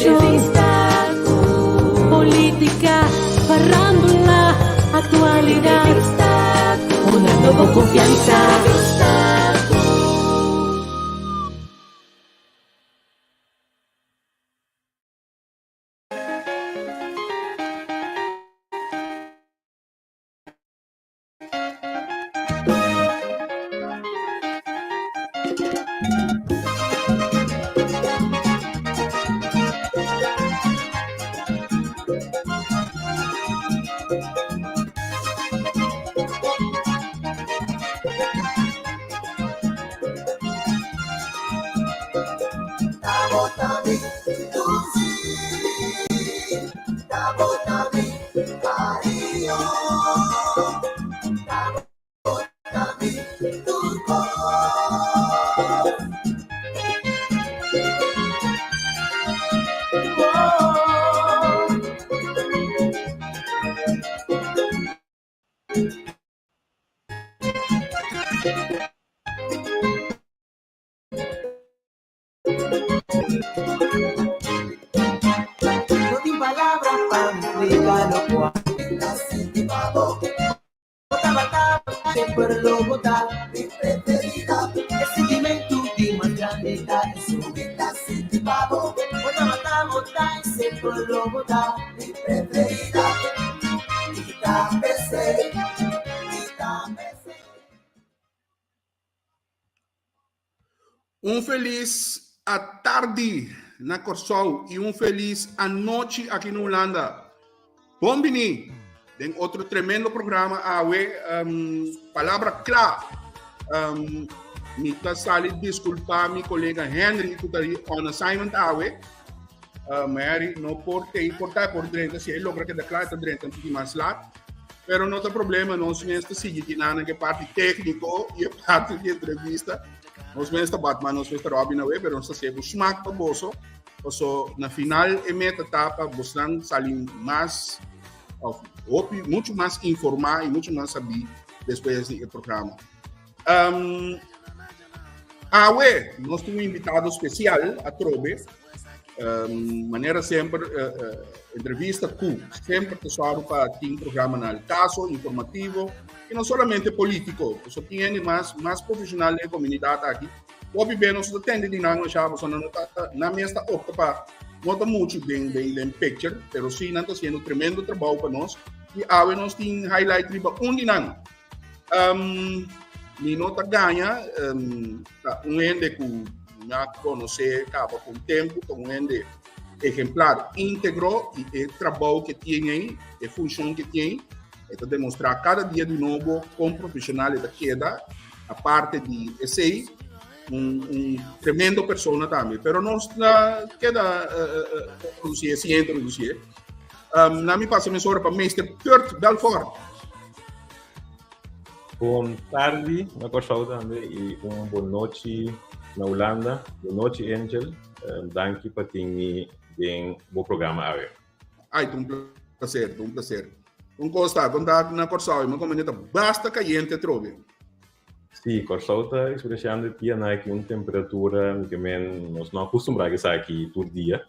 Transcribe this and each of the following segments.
Entrevista, politica, farandula, actualidad. Honrando bo confiansa. No tin palabra pa mi splika lokual mi ta sinti pa bo. Bo tabata semper lo bo ta mi preferida. E sintimentu di mas grandi ta esun mi ta sinti pa bo. Bo tabata, bo ta i semper lo bo ta mi preferida. I ta p'esei, i ta p'esei. Un felis atardi na Kòrsou i un felis anochi aki na Hulanda. Bon bini den otro tremendo programa awe, um, Palabra Kla. Um, mi ta sali disculpa mi colega Henry ku ta on assignment awe. Um, Henry no por te por ta por drenta, si e logra keda kla, ta drenta un tiki mas laat. Pero no ta problema, nos mes ta sigui kinan e parti técnico y e parti di entrevista. Nos mes ta Batman, nos mes ta Robin awe, pero nos ta sebo smaak pa boso. Paso na final e meta ta pa bosnan sali mas of hopi mucho mas informá y mucho mas sabí después di e programa. Um, awe, nos tin un invitado especial atrobe. Um, manera semper, uh, uh, entrevista ku semper te sòru pa tin programa na al caso, informativo, y no solamente político. So tin hende mas, mas profesional den comunidad aki. Hopi be nos ta tende di nan masha, pasobra nan no ta, nan mes ta opta pa no ta mucho den, den, den picture, pero sí nan ta haciendo tremendo trabou pa nos. Y awe nos tin highlight riba un di nan. Um, mi no ta gaña, um, ta un hende ku na konosé kaba ku un tempu, ta un hende ejemplar, íntegro i e trabou ke tien ei, e funshon ke tien, e ta demostrá kada dia di nobo kon profesional e ta keda, aparte di esei, un, un tremendo persona tambe. Pero nos na keda uh, uh, introducié, sin introducié. Um, na mi pasa mesora pa Meester Kurt Belfort. Bon tardi na Kòrsou tambe i un bon nochi na Hulanda. Bon nochi Angel. Um, danki pa tin mi den bo programa awe. Ai, ta un placer, ta un placer. Un kosta, kon ta na Kòrsou, mi komo ta basta kayente trobe. Sí, Kòrsou ta eksperensiando e dianan aki un temperatura ke men nos no akustumbrá ke esaki tur dia.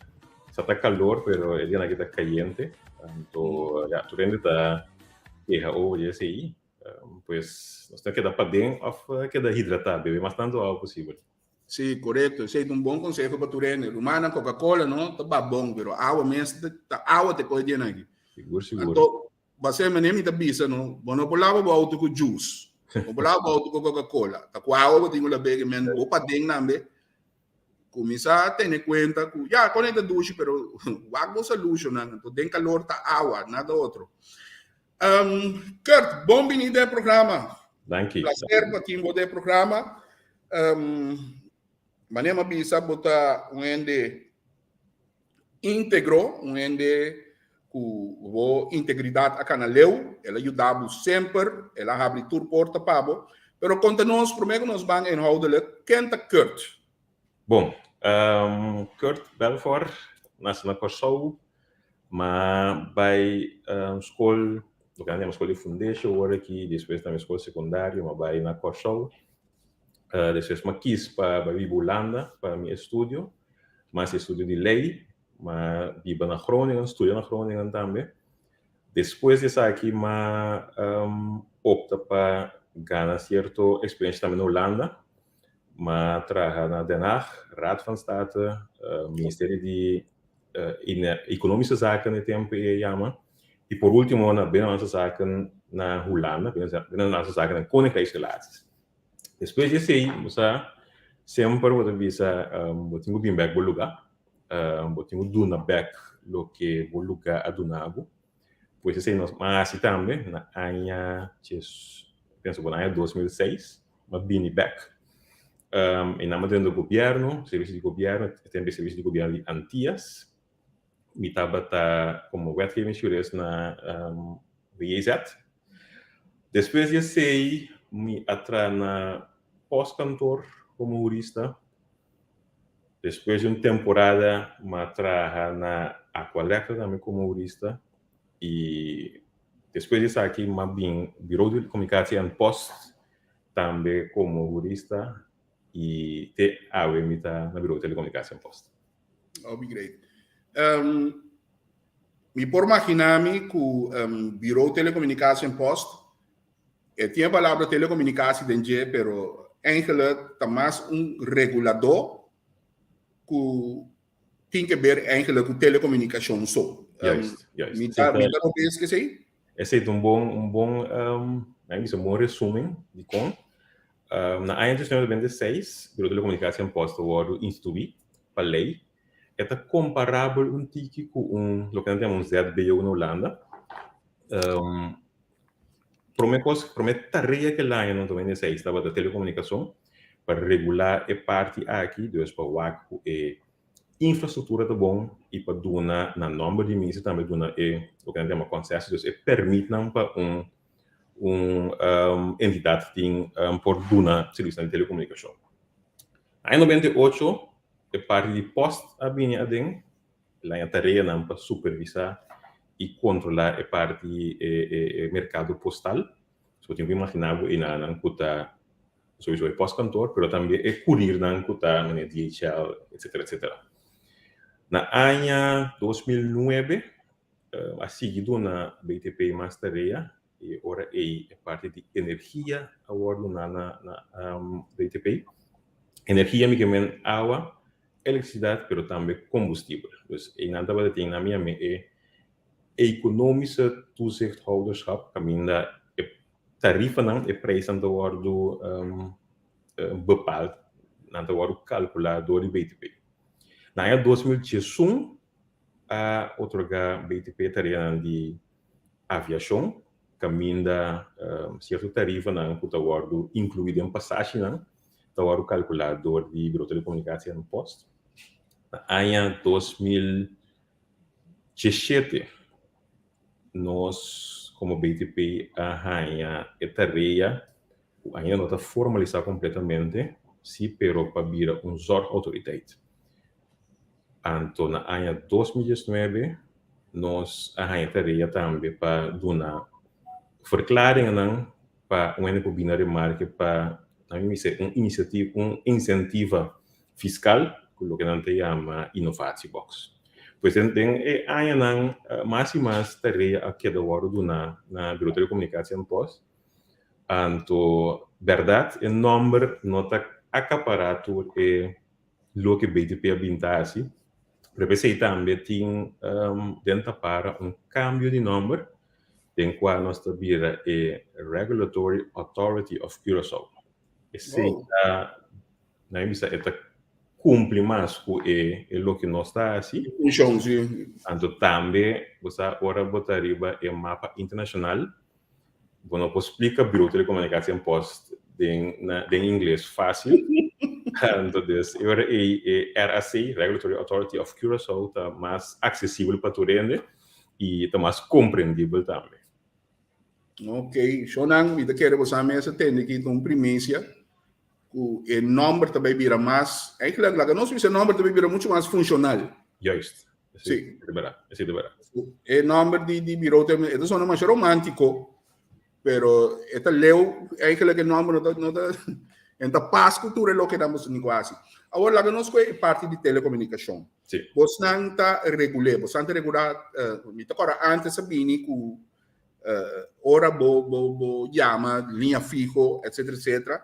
Sa ta kalor, pero e dianan aki ta kayente. Anto, ya, tur hende ta keha over di esei. Pues nos ta keda paden òf keda hidratá, bebe mas tantu awa posibel. Sí, korekto. Esei ta un bon konseho pa tur hende. Rumannan, Coca-Cola no ta ba bon, pero awa mes ta awa ta e kos dianan aki. Sigur, sigur. Anto, Basé manera mi ta bisa no, bo no por laba bo auto ku juice, bo por laba bo auto ku Coca-Cola. Ta ku awa bo tin ku lab'é ke men bo paden tambe. Kuminsá tene kuenta ku ya kon e ta dushi pero wak bo solushonnan. Anto den kalor ta awa, nada otro. Um, Kurt, bon bini den e programa. Danki. Placer pa tin bo den e programa. Um, manera mi a bisa bo ta un hende íntegro, un hende ku bo integridat a kana leu, el a yuda bo semper, el a habri tur porta pa bo. Pero konta nos, promé ku nos ban inhoudelijk, ken ta Kurt? Bon, Kurt Belfort nase na Kòrsou, ma bai skol, loke nan yama skol di fundesho awor aki, despues tambe skol sekundario, ma bai na Kòrsou. Despues mi a kis pa bai biba Hulanda pa mi estudio, mi a hasi estudio di lei. M'a biba na Groningen, studia na Groningen tambe. Despues di esaki m'a opta pa gana sierto eksperensha tambe na Hulanda. M'a traha na Den Haag, Raad van State, Ministerio di Economische Zaken e tempu e yama, i por ultimo na Binnenlandse Zaken na Hulanda, Binnenlandse Zaken en Koninkrijksrelaties. Despues di esei bo sa semper bo ta bisa bo tin ku bin bek bo lugá, bo tin ku duna bek loke bo lugá a duna bo. Pues esei nos a hasi tambe na aña djes, pensa ku na aña 2006 mi a bini bek. I nan a drenta gobièrnu, servisio di gobièrnu, e tempu e servisio di gobièrnu di Antias. Mi tabata komo wetgevingsjurist na WJZ. Despues di esei mi a traha na postkantoor komo hurista. Despues di un temporada mi a traha na Aqualectra tambe komo hurista i despues di esaki mi a bin Bureau di Communicatie en Post tambe komo hurista i te awe mi ta na Bureau di Telecomunicatie en Post. Hopi great. Mi por magina mi ku Bureau Telecomunicatie en Post e tin e palabra telecomunicatie den dje, pero eigenlijk ta mas un reguladó ku tin ke ber eigenlijk ku telecomunicacion so. Juist, juist. Mi ta, mi ta no bes ke esei? Esei ta un bon, un bon, mi a bisa un bon resumen di kon. Na aña 1996, Bureau Telecomunicatie en Post a wòrdu instituí pa lei. E ta komparabel un tiki ku un, loke nan ta yama un ZBO na Hulanda. Promé kos, promé tarea ku el haña na 96 tabata telekomunikashon, pa regulá e parti aki, dus pa wak ku e infrastruktura ta bon i pa duna na nòmber di minister tambe duna e loke nan ta yama konsesi, dus e pèrmitnan pa un un entidat tin por duna servisnan di telekomunikashon. Aña 98 e parti di pòst a bini aden, el haña tareanan pa supervisá i kontrolá e parti e e merkado postal. So bo tin ku imaginá bo enanan ku ta souiso e pòstkantor, pero tambe e kurirnan ku ta manera DHL etsetera etsetera. Na aña 2009 a sigui duna BTP mas tarea i ora ei e parti di energia a wòrdu duná na na BTP. Energia mi ke men awa, elektrisidat pero tambe kombustibel. Dus einan tabata tin nan mi yama e economische toezichthouderschap kaminda e tarifanan, e prijsnan ta wòrdu bepaald, nan ta wòrdu kalkulá dor di BTP. Na aña 2011 a otorgá BTP tareanan di aviashon kaminda sierto tarifanan ku ta wòrdu inkluí den pasashinan ta wòrdu kalkulá dor di Bureau Telecomunicatie en Post. Na aña 2017 nos komo BTP a haña e tarea ku ainda no ta formalisá kompletamente si pero pa bira un zorgautoriteit. Anto na aña 2019 nos a haña tarea tambe pa duna verklaringennan pa un hende por bini na remarke pa nan mi bisa un inisiativa un insentiva fiskal ku loke nan ta yama innovatiebox. Pues den den e añanan mas i mas tarea a keda wòrdu duná na Bureau Telecomunicatie en Post. Anto bèrdat e nòmber no ta akapará tur e loke BTP a bin ta hasi, pero p'esei tambe tin den ta para un kambio di nòmber den kua nos ta bira e Regulatory Authority of Curaçao. Esei ta, nan a bisa, e ta kumpli mas ku e loke nos ta hasi. Funshon, si. Anto tambe bo sa ora bo ta riba e mapa internashonal, Bo no por splika Bureau Telecomunicatie en Post den na den ingles fácil. Entonces, e ora ei e RAC, Regulatory Authority of Curaçao, ta mas aksesibel pa tur hende i ta mas komprendibel tambe. Ok, shownan, mi ta kere bo sa mes a tende ki ta un primisia ku e nòmber ta bai bira mas, eigenlijk laga nos bisa e nòmber ta bai bira muchu mas funshonal. Juist. Sí. Esei ta bèrdat, esei ta bèrdat. E nòmber di di Bureau ta e ta sona masha romántico, pero e ta leu, eigenlijk e nòmber no ta no ta. En ta pas ku tur e loke nan boso tin ku hasi. Awor laga nos koe e parti di telekomunikashon. Sí. Bosnan ta regul'é, bosnan ta regulá, mi ta kòrda ántes a bini ku ora bo bo bo yama liña fiho etcetera etcetera,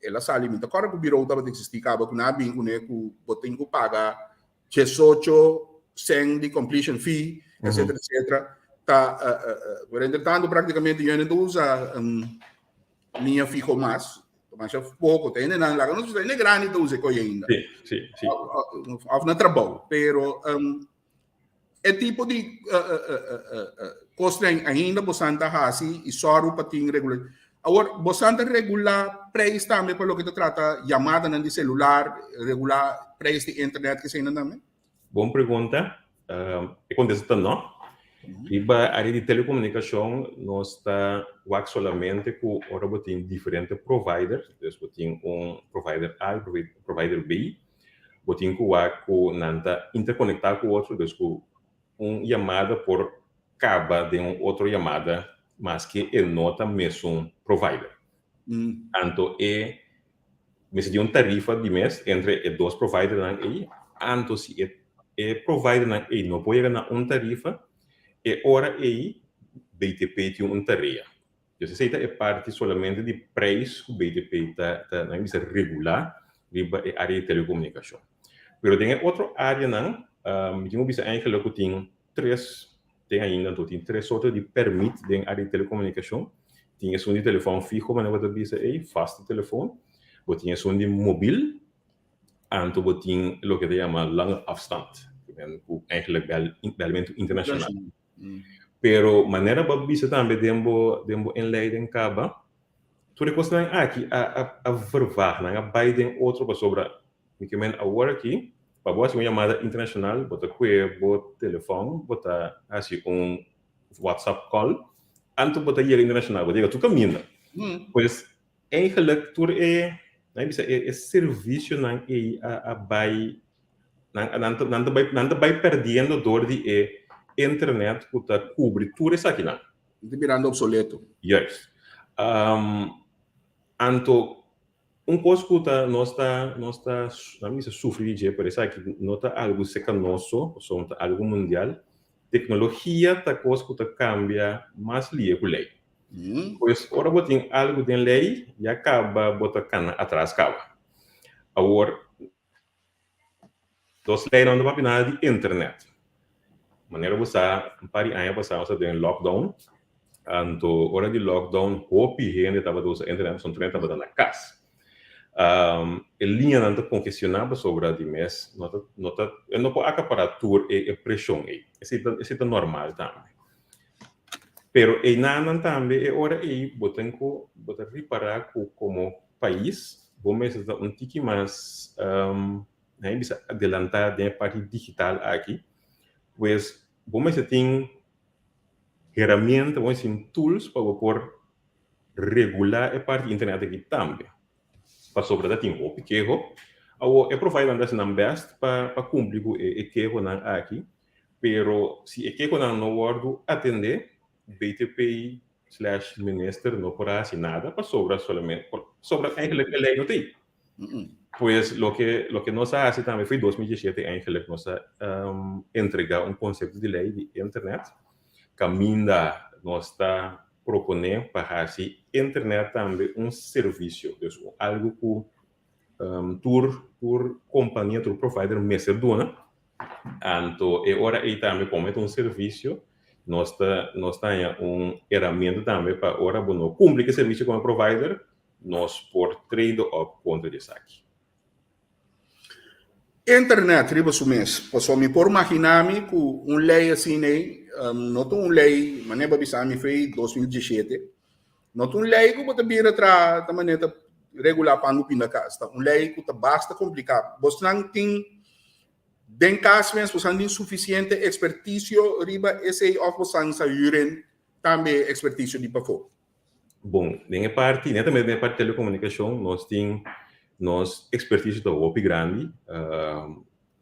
el a sali, mi ta kòrda ku birou tabata eksistí kaba ku nan a bin kuné ku bo tin ku paga 18 cent di completion fee, etcetera etcetera. Ta, pero entretanto práktikamente yo no ta usa liña fiho mas, masha poko, ta hendenan laga nos bisa hende grandi ta usa e koe ainda. Sí, sí, sí. Of na trabou, pero e tipo di kosnan ainda bosan ta hasi i sòru pa tin regula. Awor, bosan ta regulá preis tambe pa loke ta trata yamadanan di selular, regulá preis di internet, keseinan tambe? Bon pregunta. E kontesta ta no. Riba área di telekomunikashon nos ta wak solamente ku ora bo tin diferente provider, dus bo tin un provider A i provider B, bo tin ku wak ku nan ta interkonektá ku otro, dus ku un yamada por kaba den un otro yamada maske e no ta mesun provider. Anto e mester tin un tarifa di mes entre e dos providernan ei, anto si e e providernan ei no por yega na un tarifa, e ora ei BTP tin un tarea. Dus esei ta e parti solamente di prijs ku BTP ta ta nan bisa regulá riba e área di telekomunikashon. Pero den e otro áreanan mi tin ku bisa eigenlijk ku tin tres Ten ainda anto tin tres sorto di permit den área di telekomunikashon. Tin esun di telefòn fiho manera bo ta bisa ei, vaste telefon. Bo tin esun di mobil, anto bo tin loke ta yama lange afstand, ku eigenlijk bel belmentu internashonal. Pero manera bo a bisa tambe den bo den bo inleiding kaba, tur e kosnan aki a a a vervaag, nan a bai den otro pasobra Mi ke men awor aki, pa bo hasi un yamada internashonal, bo ta kue bo telefòn, bo ta hasi un WhatsApp call, anto bo ta yega internashonal, bo ta yega tur kaminda. Pues, eigenlijk tur e, nan bisa e e servisionan ei a a bai, nan nan ta nan ta bai nan ta bai perdiendo dor di e internet ku ta kubri tur esakinan. Nan ta birando obsoleto. Juist. Anto Un kos ku ta nos ta nos ta nan bisa sufri di dje, pero esaki no ta algu sekanoso pasobra ta algu mundial, teknologia ta kos ku ta kambia mas lie ku lei. Pues ora bo tin algu den lei ya kaba bo ta kana atras kaba. Awor Nos leinan no ta papia nada di internet. Manera bo sa, un par di aña pasá nos ta den lockdown. Anto ora di lockdown hopi hende tabata usa internet pasobra tur hende tabata na kas. E liñanan ta kongestioná pasobra di mes no ta no ta e no por akapará tur e preshon ei. Esei ta esei ta normal tambe. Pero einanan tambe e ora ei bo ten ku bo ta ripará ku komo pais bo mester ta un tiki mas nan bisa adelantá den e parti digital aki, pues bo mester tin herramienta, bo mester tin tools pa bo por regulá e parti internet aki tambe. Pasobra ta tin hopi keho. Awor e providernan ta hasi nan bèst pa pa kumpli ku e kehonan aki, pero si e kehonan no wòrdu atendé, BTP slash minister no por a hasi nada pasobra solamente pasobra eigenlijk e ley no ta ei. Pues loke loke nos a hasi tambe foi 2017 eigenlijk nos a entrega un concepto di ley di internet caminda nos ta propone pa hasi internet tambe un servicio, dus algo cu tur tur compania, tur provider mester duna. Anto e ora ei tambe como e ta un servicio, nos ta nos ta haña un herramienta tambe pa ora bo no cumpli cu e servicio como provider, nos por trade op contra di esaki. Internet riba su mes, pasobra mi por magina mi cu un ley asina ei no ta un ley, manera bo a bisa mi fei 2017, No ta un lei ku bo ta bira traha ta manera ta regulá pan ku pinda kas. Ta un lei ku ta basta kompliká. Bosnan tin den kas mes, bosnan tin sufisiente ekspertisio riba esei òf bosnan sa hüren tambe ekspertisio di pafó? Bon, den e parti, netamente den e parti telekomunikashon, nos tin nos ekspertisio ta hopi grandi.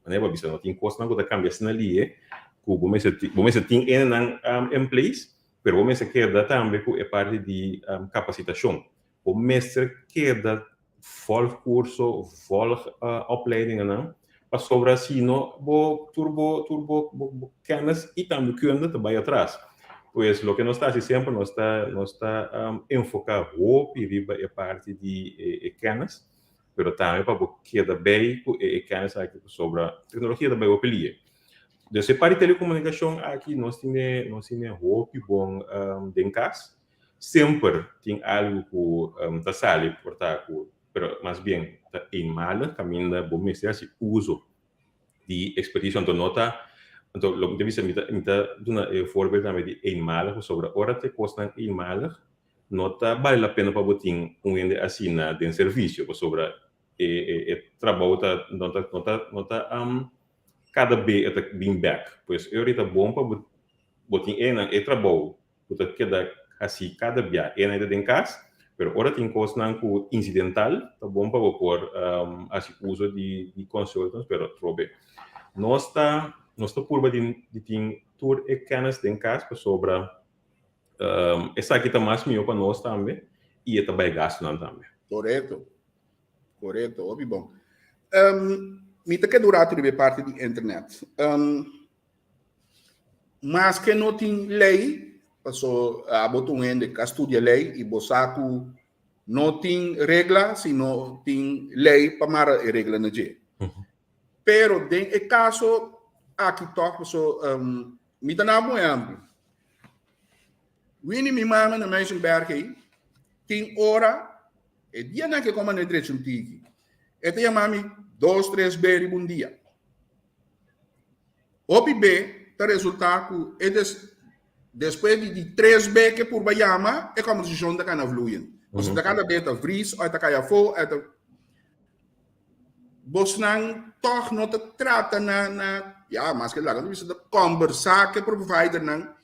Manera bo a bisa, no tin kosnan ku ta kambia asina lihe ku bo mester bo mester tin enenan en place. Pero bo mester keda tambe ku e parti di kapasitashon. Bo mester keda Volg curso, volg opleidingennan, pasobra si no bo tur bo tur bo bo kennis y tambe kunde ta bay atras. Pues loke nos ta haci semper nos ta nos ta enfoca hopi riba e parti di e kennis, pero tambe pa bo keda bay cu e kennis aki pasobra tecnologia ta bay hopi lie. Dus e parti di telecomunicacion aki nos tine nos tine hopi bon den cas. Semper tin algu ku ta sali por ta ku, pero mas bien ta eenmalig kaminda bo mester hasi uso di ekspertisio. Anto no ta, anto loke mi ta bisa mi ta mi ta duna e voorbeeld tambe di eenmalig pasobra ora ta e kosnan eenmalig no ta bale la pena pa bo tin un hende asina den servisio pasobra e e e trabou ta no ta no ta no ta kada be e ta bin bek. Pues e ora ta bon pa bo bo tin e nan e trabou ku ta keda hasi kada bia e nan ta den kas, pero ora tin kosnan ku insidental ta bon pa bo por hasi uso di di consultants, pero trobe nos ta nos ta purba di di tin tur e kennis den kas pasobra esaki ta mas mihó pa nos tambe i e ta bai gastunan tambe. Korekto, korekto, hopi bon. Mi ta keda un ratu riba e parti di internet. Maske no tin lei, paso abo ta un hende ku a studia lei i bo sa ku no tin regla si no tin lei pa mara e regla na dje. Pero den e kaso aki tòg paso mi ta na bo un ehèmpel. Winnie mi mama na Muizenberg ei tin ora e dianan ke kòmand'é drecha un tiki e ta yama mi dos tres be riba un dia. Hopi be ta resultá ku e des despues di di tres be ke purba yama e kòmbersashon ta kana vloeiend. Pasobra ta kada be ta vries òf e ta kai afó òf e ta Bosnan tòg no ta trata na na ya maske laga nos bisa ta kòmbersá ku e providernan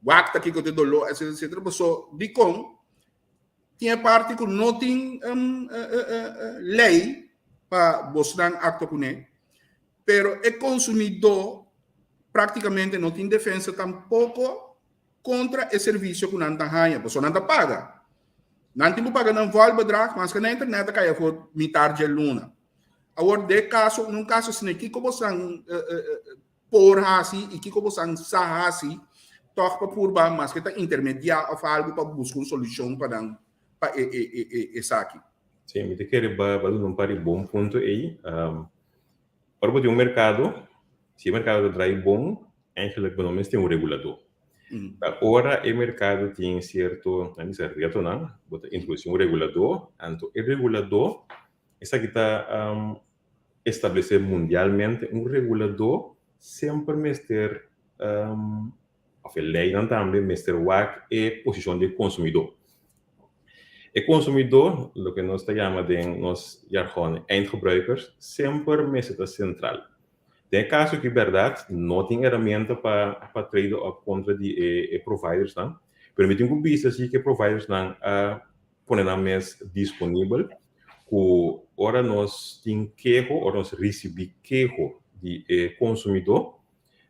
wak ta kiko ta e doló etcetera etcetera paso dikon tin e parti ku no tin lei pa bosnan aktua kuné Pero e konsumidó práktikamente no tin defensa tampoko kontra e servisio ku nan ta haña, pasobra nan ta paga. Nan tin ku paga nan vòlbedrag, maske na internet ta kai afó mitar dje luna. Awor den kaso, un kaso asina, kiko bosan por hasi i kiko bosan sa hasi tòg pa purba maske ta intermediá òf algu pa buska un solushon pa nan pa esaki? Sí, mi ta kere ba duna un par di bon punto ei. Ora bo tin un merkado, si e merkado ta drai bon, eigenlijk bo no mester un reguladó. Ta ora e merkado tin sierto, nan bisa retonan, bo ta introdusí un reguladó, anto e reguladó, esaki ta establesé mundialmente, un reguladó semper mester, òf e leinan tambe mester wak e posishon di e konsumidó. E konsumidó, loke nos ta yama den nos jargon eindgebruikers, semper mester ta sentral. Den e kaso aki bèrdat no tin herramienta pa pa trade op kontra di e e providersnan, pero mi tin ku bisa si ku e providersnan a pone nan mes disponibel ku ora nos tin keho, ora nos risibí keho di e konsumidó,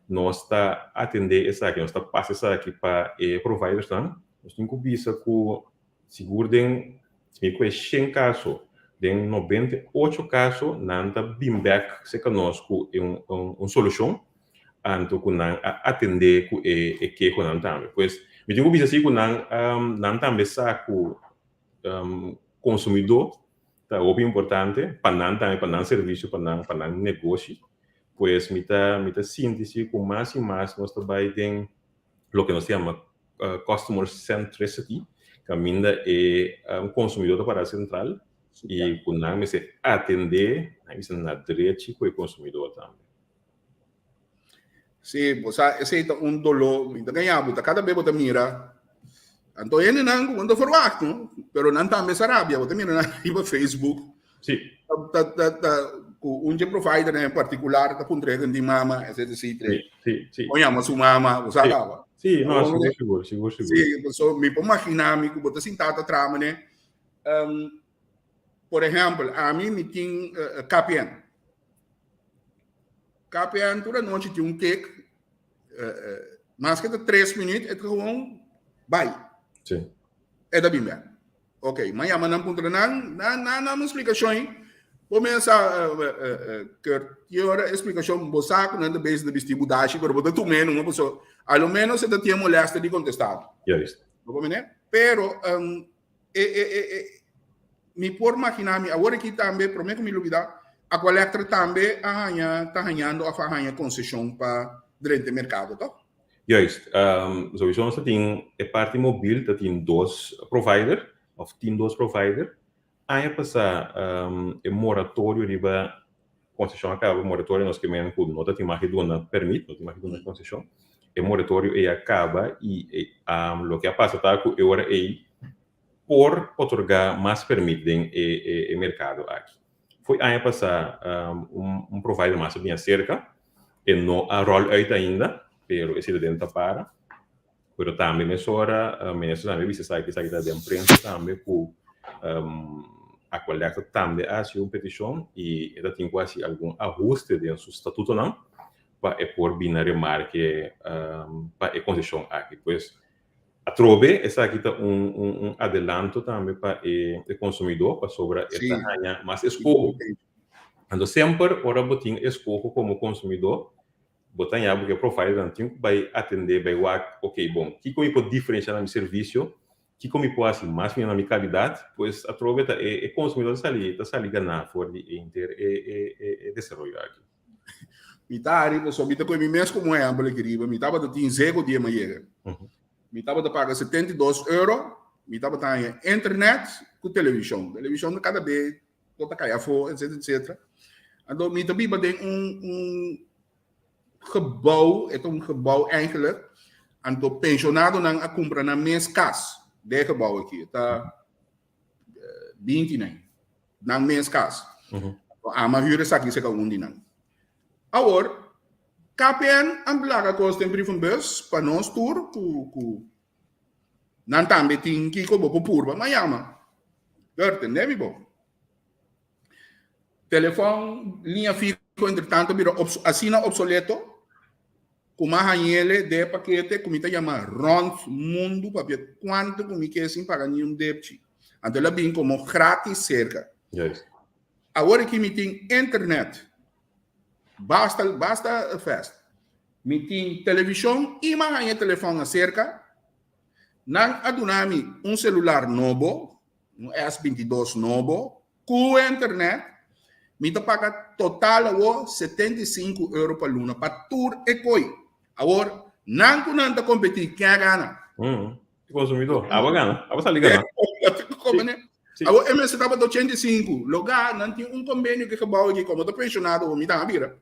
Nos ta atendé esaki, nos ta pasa esaki pa e providersnan. Nos tin ku bisa ku sigur den, si mi kue shen kaso, den 98 kaso nan ta bin bèk serka nos ku un solushon, anto ku nan a atendé ku e kehonan tambe. Pues mi tin ku bisa si ku nan nan tambe sa ku konsumidó ta hopi importante pa nan tambe, pa nan servisio, pa nan pa nan negoshi. Pues mi ta mi ta sinti si ku mas i mas nos ta bai den loke nos ta yama customer centricity, kaminda e konsumidó ta para sentral i ku nan mester atendé, nan mester na drechi ku e konsumidó tambe. Sí, bo sa, esei ta un doló, mi ta gaña bo, ta kada be bo ta mira, anto hendenan ku bo no ta verwacht, no? Pero nan tambe sa rabia, bo ta mira nan riba Facebook. Sí. Ta, ta, ta, ku un dje providernan en partikular ta puntra hende tin mama, etcétera, etcétera. Sí, sí, sí. O yama su mama, bo sa Sí. kaba. Sí, no, sigur, sigur, sigur, sigur. Sí, so mi por imagina mi ku bo ta sintá ta trama ne. Por ehèmpel, ami mi tin KPN. KPN tur anochi tin un kek, maske ta tres minuut, e ta gewoon bai. Sí. E ta bin bek. Ok, m'a yama nan puntra nan, nan nan nan un splikashon. Bo mesa Kurt, ki ora e splikashon bo sa ku nan ta bezig ta bisti budashi, pero bo ta tum'é numa paso a lo menos e ta tin e molèstia di kontestá bo. Juist. Bo komprendé? Pero e e e e mi por maginá mi awor aki tambe promé ku mi lubidá Aqualectra tambe a haña ta hañando òf a haña konseshon pa drenta e merkado, tòg? Juist. Sowieso nos ta tin e parti mobil ta tin dos provider of tin dos provider. Aña pasá e moratorio riba konseshon a kaba, moratorio nos ke men ku no ta tin mag di duna permit, no tin mag di duna konseshon. E moratorio ei a kaba i loke a pasa ta ku e ora ei por otorgá mas permit den e merkado aki. Fo'i aña pasá un provider mas a bin aserka, e no a roll uit ainda, pero esei ta den tapara. Pero tambe mesora minister tambe a bisa esaki, esaki ta den prensa tambe ku Aqualectra tambe a hasi un petishon i e ta tin ku hasi algun ahuste den su statutonan pa e por bin na remarke pa e konseshon aki. Pues Atrobe esaki ta un un adelanto tambe pa e e konsumidó pasobra e ta haña mas eskoho. Anto semper ora bo tin eskoho komo konsumidó bo ta haña bo ku e providernan tin ku bai atendé bai wak oke bon kiko mi por diferenshá na mi servisio, kiko mi por hasi mas mihó na mi kalidat, pues atrobe ta e e konsumidó ta sali ta sali ganá for di e henter e e e desaroyo aki. Mi ta ari pasobra mi ta koe mi mes komo ehèmpel aki riba. Mi tabata tin zego dia mi a yega. Mi tabata paga 72 euro, mi tabata haña internet ku televishon. Televishon kada be bo ta kai afó, etcetera, etcetera. Anto mi ta biba den un un gebou, e ta un gebou eigenlijk. Anto penshonadonan a kumpra nan mes kas den e gebou aki. E ta 20 nan, nan mes kas. Ama huur esaki seka un di nan. Awor, KPN a laga kos den brievenbus pa nos tur ku ku nan tambe tin kiko bo por purba, ma yama. Bert, tende mi bo. Telefòn liña fiho entretanto bira asina obsoleto ku m'a hañ'ele den e pakete ku mi ta yama rònt mundu papia kuantu ku mi ke sin paga niun depchi. Anto el a bin komo gratis serka. Awor aki mi tin internet basta basta fast. Mi tin televishon i m'a haña e telefòn aserka. Nan a duna mi un selular nobo, un S 22 nobo, Ku internet, mi ta paga total awor 75 euro pa luna pa tur e koi. Awor, nan ku nan ta kompetí, ken a gana? Mm, e konsumidó. Abo a gana. Abo sali gana. Sí. Awor, e mester tabata 85. Logá, nan tin un kombenio ku e gebou aki, komo ta penshonado, mi ta bira.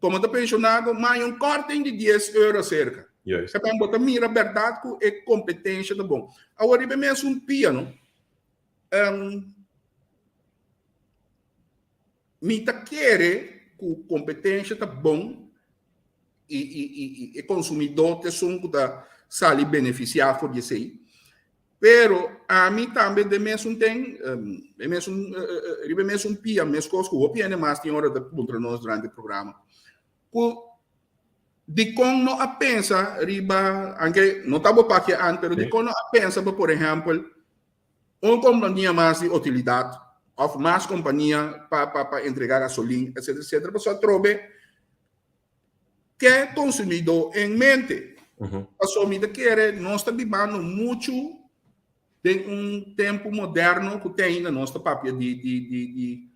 Komo ta penshonado, ma hay un korting di 10 euro serka. Juist. Bo ta mira bèrdat ku e kompetensha ta bon. Awor, riba e mesun pia, no? Um, mi ta kere ku kompetensia ta bon i, i, i, i e konsumidó ta esun ku ta sali benefisiá for di esei. Pero ami tambe den mesun ten, um, den mesun, uh, uh, riba mesun pia, meskos ku hopi hende mas tin ora ta puntra nos durante e programa. Ku dikon no a pensa riba, aunke no ta bo papia an, pero dikon no a pensa pa, por ehèmpel, un kompania mas di utilidat òf mas kompania pa pa pa entregá gasolin, etcetera, etcetera, pasobra atrobe ke konsumidó en mente. Pasobra mi ta kere nos ta bibando muchu den un tempu moderno ku te ainda nos ta papia di di di di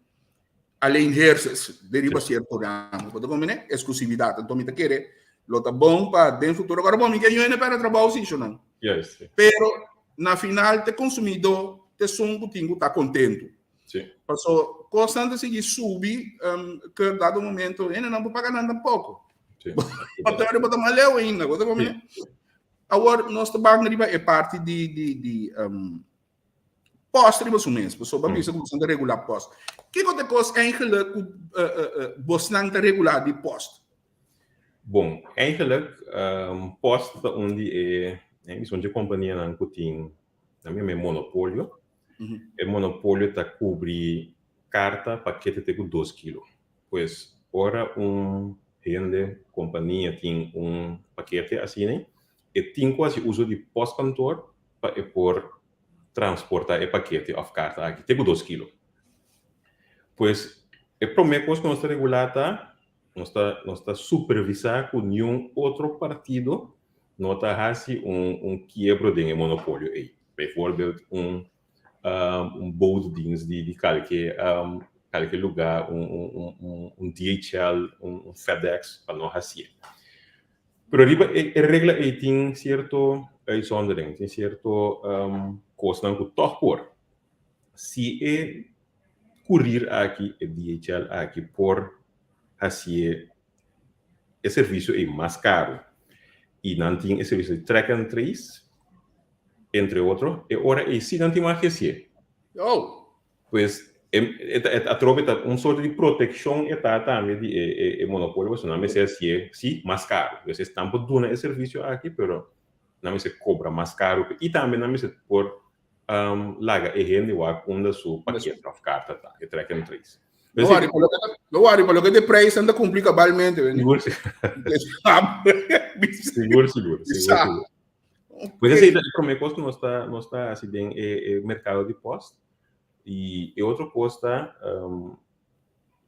alleenheersers den riba sierto ramo. Bo ta komprendé? Eksklusividat. Anto mi ta kere lo ta bon pa den futuro. Agora bon, mi ke yuende pèrdè trabou si, shonnan. Juist. Pero na final te konsumidó te esun ku tin ku ta kontentu. Sí. Paso kosnan ta sigui subi, um, ke dado momento hendenan por paga nan tampoko. Sí. Bo ta bo ta mas leu ainda, bo ta komprendé? Awor nos ta ban riba e parti di di di um, post riba su mes, pasobra mm. bisa ku bosan ta regulá post. Kiko te kos eigenlijk ku uh, uh, uh, bosnan ta regulá di post? Bon, eigenlijk um, post ta un di e eh, mi son kompanianan ku tin na mi me monopolio. Mm -hmm. E monopolio ta kubri karta pakete te ku 2 kilo. Pues ora un hende kompania tin un pakete asina, e tin ku hasi uso di postkantoor pa e por. transportá e pakete òf karta aki te ku dos kilo. Pues e promé kos ku nos ta regulá ta nos ta nos ta supervisá ku niun otro partido no ta hasi un un kiebro den e monopolio ei. Bijvoorbeeld un un bootdienst di di kalke kalke lugá un un un un DHL un un FedEx pa no hasié. Pero riba e e regla ei tin sierto uitzondering, tin sierto kosnan ku tòg por. Si e kurir aki, e DHL aki por hasié e servisio ei mas karu i nan tin e servisio di track and trace, entre otro, e ora ei sí nan tin mas hasié. Oh! Pues e ta atrobe ta un sorto di protekshon e ta tambe di e e monopolio pasobra nan mester hasié sí mas karu. Pues esnan por duna e servisio aki pero nan mester kobra mas karu i tambe nan mester por laga e hende wak unda su pakete of karta ta, e track and trace. No wari, pa loke ta, no wari, pa loke ta prijs nan ta kumpli kabalmente. Sigur, sigur. Sigur, sigur, sigur. Pues esei ta e promé kos ku nos ta nos ta hasi den e e merkado di pòst. I e otro kos ta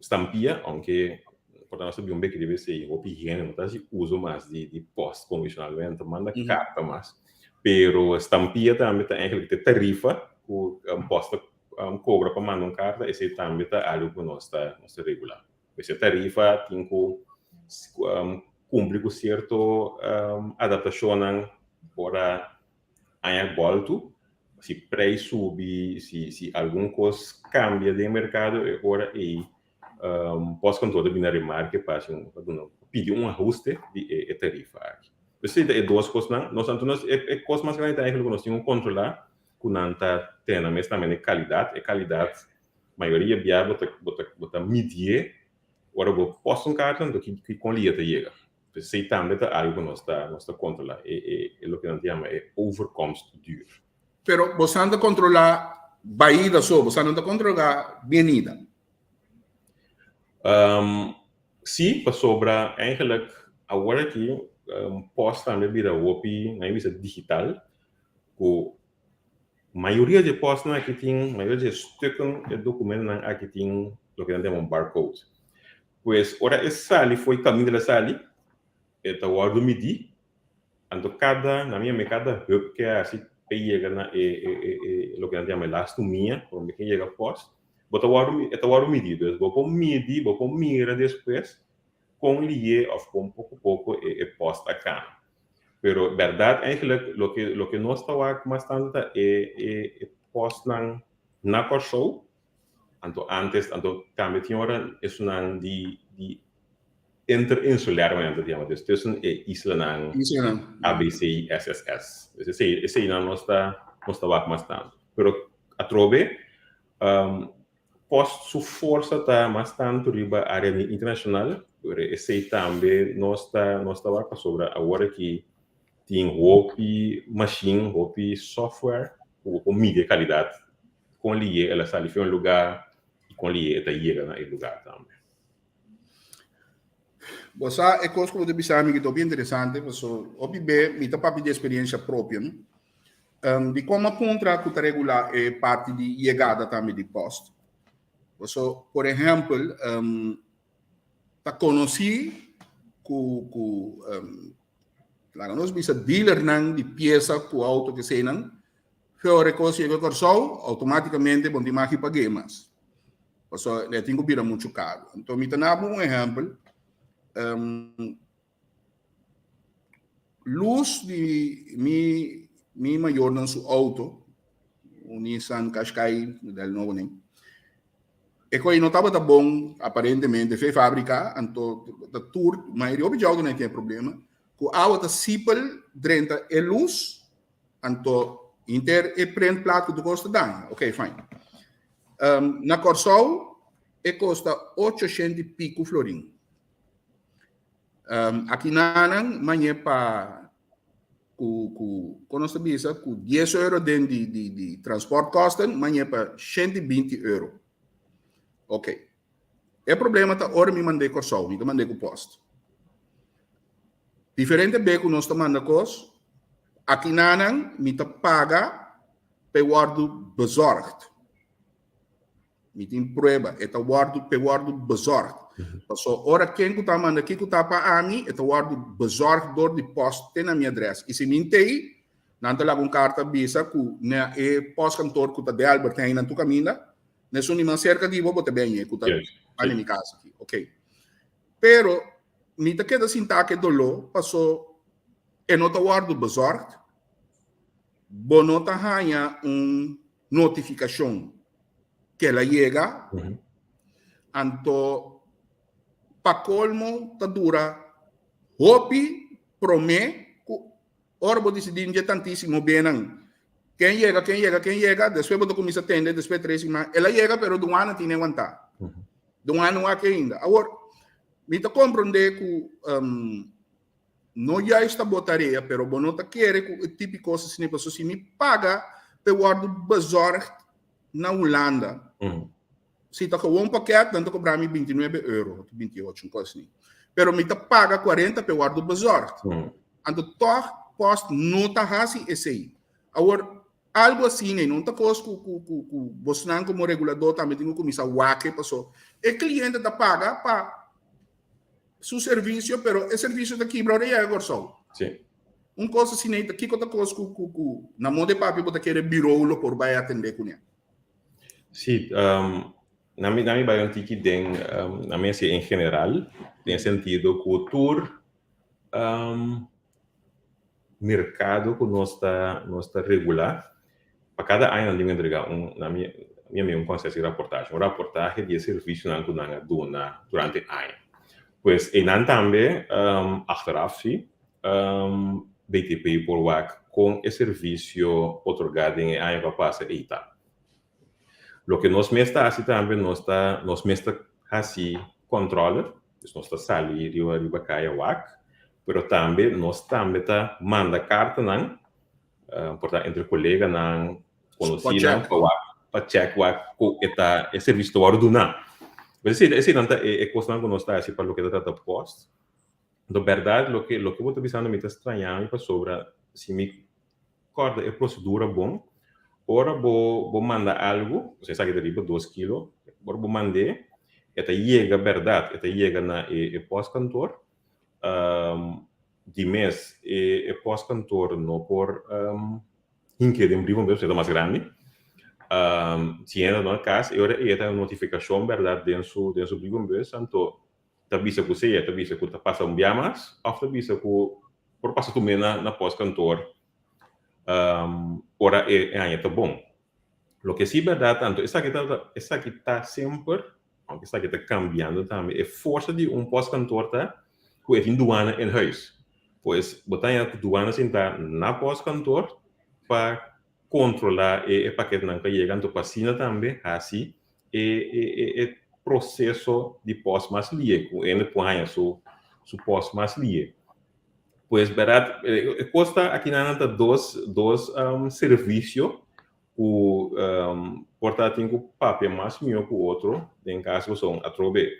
stampia, ounke por ta nos ta bin un beki riba esei, hopi hende no ta hasi uso mas di di pòst konvenshonalmente, ta manda karta mas. Pero stampia tambe ta eigenlijk e tarifa ku pòst ta kobra pa manda un karta, esei tambe ta algu ku nos ta nos ta regulá. Pues e tarifa tin ku kumpli ku sierto adaptashonnan ora aña bòltu. Si preis subi, si si algun kos kambia den merkado e ora ei Postkantoor ta bini na remarke pa hasi un pa duna pidi un ahuste di e tarifa aki. Pues esei ta e dos kosnan. Nos anto nos e kos mas grandi ta eigenlijk ku nos tin ku kontrolá ku nan ta tene nan mes tambe na e kalidat. E kalidat Mayoria bia bo ta bo ta bo ta midié ora bo post un karta anto ki ki kon lier ta yega. Esei tambe ta algu ku nos ta nos ta kontrolá e e e loke nan ta yama e overkomstduur. Pero bosan ta kontrolá baida so, bosan no ta kontrolá bienida? Sí, pasobra eigenlijk awor aki post tambe a bira hopi, nan a bisa digital, ku Mayoria di e postnan aki tin, mayoria di e stukken, e dokumentonan aki tin loke nan ta yama un barcode. Pues ora e sali fo'i kaminda el a sali, e ta wòrdu midí, anto kada, nan yama e kada hùp ke a hasi pa e yega na e e e e loke nan ta yama e lastu mia, promé ke yega pòst, bo ta wòrdu, e ta wòrdu midí. Dus bo por midi, bo por mira despues kon lihé òf kon poko poko e e pòst a kana. Pero berdad eigenlijk loke loke nos ta wak mas tanto ta e e e postnan na Kòrsou, anto antes anto tambe tin ora esunnan di di interinsulair manera nan ta yama, dus tussen e islanan Islanan. ABC i SSS. Dus esei eseinan nos ta nos ta wak mas tanto. Pero atrobe Post su forsa ta mas tantu riba área internashonal, pero esei tambe nos ta nos ta wak pasobra awor aki tin hopi mashin, hopi software ku bo por midi e kalidat kon liye el a sali fi un lugá i kon liye e ta yega na e lugá tambe. Bo sa e kos ku bo ta bisa mi ki ta hopi interesante pasobra hopi be mi ta papia di eksperiencia propio no. Di kon a puntra ku ta regulá e parti di yegada tambe di pòst. Paso, por ehèmpel, ta konosí ku ku laga nos bisa dealernan di piesa ku outo keseinan, fe ora e kos yega Kòrsou, outomátikamente bo no tin maki pag'é mas. Paso e tin ku bira muchu karu. Anto mi ta nabo un ehèmpel. Lus di mi mi mayornan su auto, un Nissan Qashqai, model nobo nen. E koe no tabata bon aparentemente fe fabrica, anto ta tur mayoria hopi dje autonan tin e problema, ku awa ta sipel drenta e lus, anto hinter e prentplaat ku tur kos ta daña. Ok, fine. Na Kòrsou e kosta ocho shenti piku florin. Um, aki nanan mañe pa ku ku kon nos ta bisa ku 10 euro den di di di transportkosten mañe pa 120 euro. Ok. E problema ta ora mi mand'é Kòrsou, mi ta mand'é ku post. Diferente be ku nos ta manda kos, aki nanan mi ta paga. p'e wòrdu bezorgd. Mi tin prueba, e ta wòrdu p'e wòrdu bezorgd. Paso ora ken ku ta manda kiko ta pa ami, e ta wòrdu bezorgd dor di pòst te na mi adrès. I si mi n'tei, nan ta laga un karta bisa ku na e pòstkantor ku ta den Albert Heijn nan tur kaminda, na esun di mas serka di bo, bo ta bini ku ta banda mi kas aki. Oké. Pero mi ta keda sinta ku e doló paso e no ta wòrdu bezorgd. Bo no ta haña un notifikashon ku el a yega, anto pa kolmo ta dura hopi promé ku ora bo disidí dje tantísimo bennan. Ken yega, ken yega, ken yega, despues bo ta kuminsá tende despues tres siman, el a yega pero duana tin wantá. Duana no aki ainda. Awor, mi ta komprondé ku No juist ta bo tarea, pero bo no ta kere ku e tipi kos asina pasobra si mi paga p'e wòrdu bezorgd na Hulanda, si ta gewoon pakèt nan ta kobra mi bintinuebe euro òf bintiotcho, un kos asina. Pero mi ta paga kuarenta p'e wòrdu bezorgd. Anto tòg pòst no ta hasi esei. Awor, algu asina no ta kos ku ku ku ku bosnan komo reguladó tambe tin ku kuminsá wak pasobra e kliente ta paga pa su servicio, pero e servicio ta kibra ora yega Kòrsou. Sí. Un kos asina ei ta kiko ta kos ku ku ku na modo de papia bo ta kere birou lo por bai atendé kuné? Sí, um, na mi na mi bai un tiki den um, na mi hasi en general, den sentido ku tur um, merkado ku nos ta nos ta regulá, pa kada aña nan tin ku entregá un na mi mi amigu un konsepto di raportahe, un raportahe di e servisionan ku nan a duna durante aña. Pues einan tambe achteraf si BTP por wak kon e servisio otorgá den e aña ku a pasa ei ta. Loke nos mes ta hasi tambe nos ta nos mes ta hasi kòntròle, dus nos ta sali riba riba kaya wak, pero tambe nos tambe ta manda kartanan por ta entre koleganan, konosinan pa wak pa chèk wak ku e ta e servisio ta wòrdu duná. Pues esei eseinan ta e kosnan ku nos ta hasi pa loke ta trata pòst. Anto bèrdat loke loke bo ta bisando mi ta straña mi pasobra si mi Kòrda e prosedura bon. Ora bo bo manda algu, osea esaki ta riba dos kilo, ora bo mand'é, e ta yega bèrdat, e ta yega na e e pòstkantor. Di mes e e pòstkantor no por hink'é den brievenbus pasobra e ta mas grandi. Si hende no a kas, e ora ei e ta un notifikashon bèrdat den su den su brievenbus, anto ta bisa ku sea, ta bisa ku ta pasa un bia mas òf ta bisa ku por pasa tu mes na postkantoor ora e aña ta bon. Loke si bèrdat anto esaki ta esaki ta semper, aunke esaki ta kambiando tambe, e forsa di un postkantoor ta ku e tin duana in huis. Pues bo ta haña ku duana sinta na postkantoor pa kontrolá e paketenan ku a yega, anto pa asina tambe hasi e e e proseso di pòst mas lihe, ku hende por haña su su pòst mas lihe. Pues bèrdat e kos ta akinan ta dos dos servisio ku por ta tin ku papia mas mihó ku otro den kaso ku son atrobe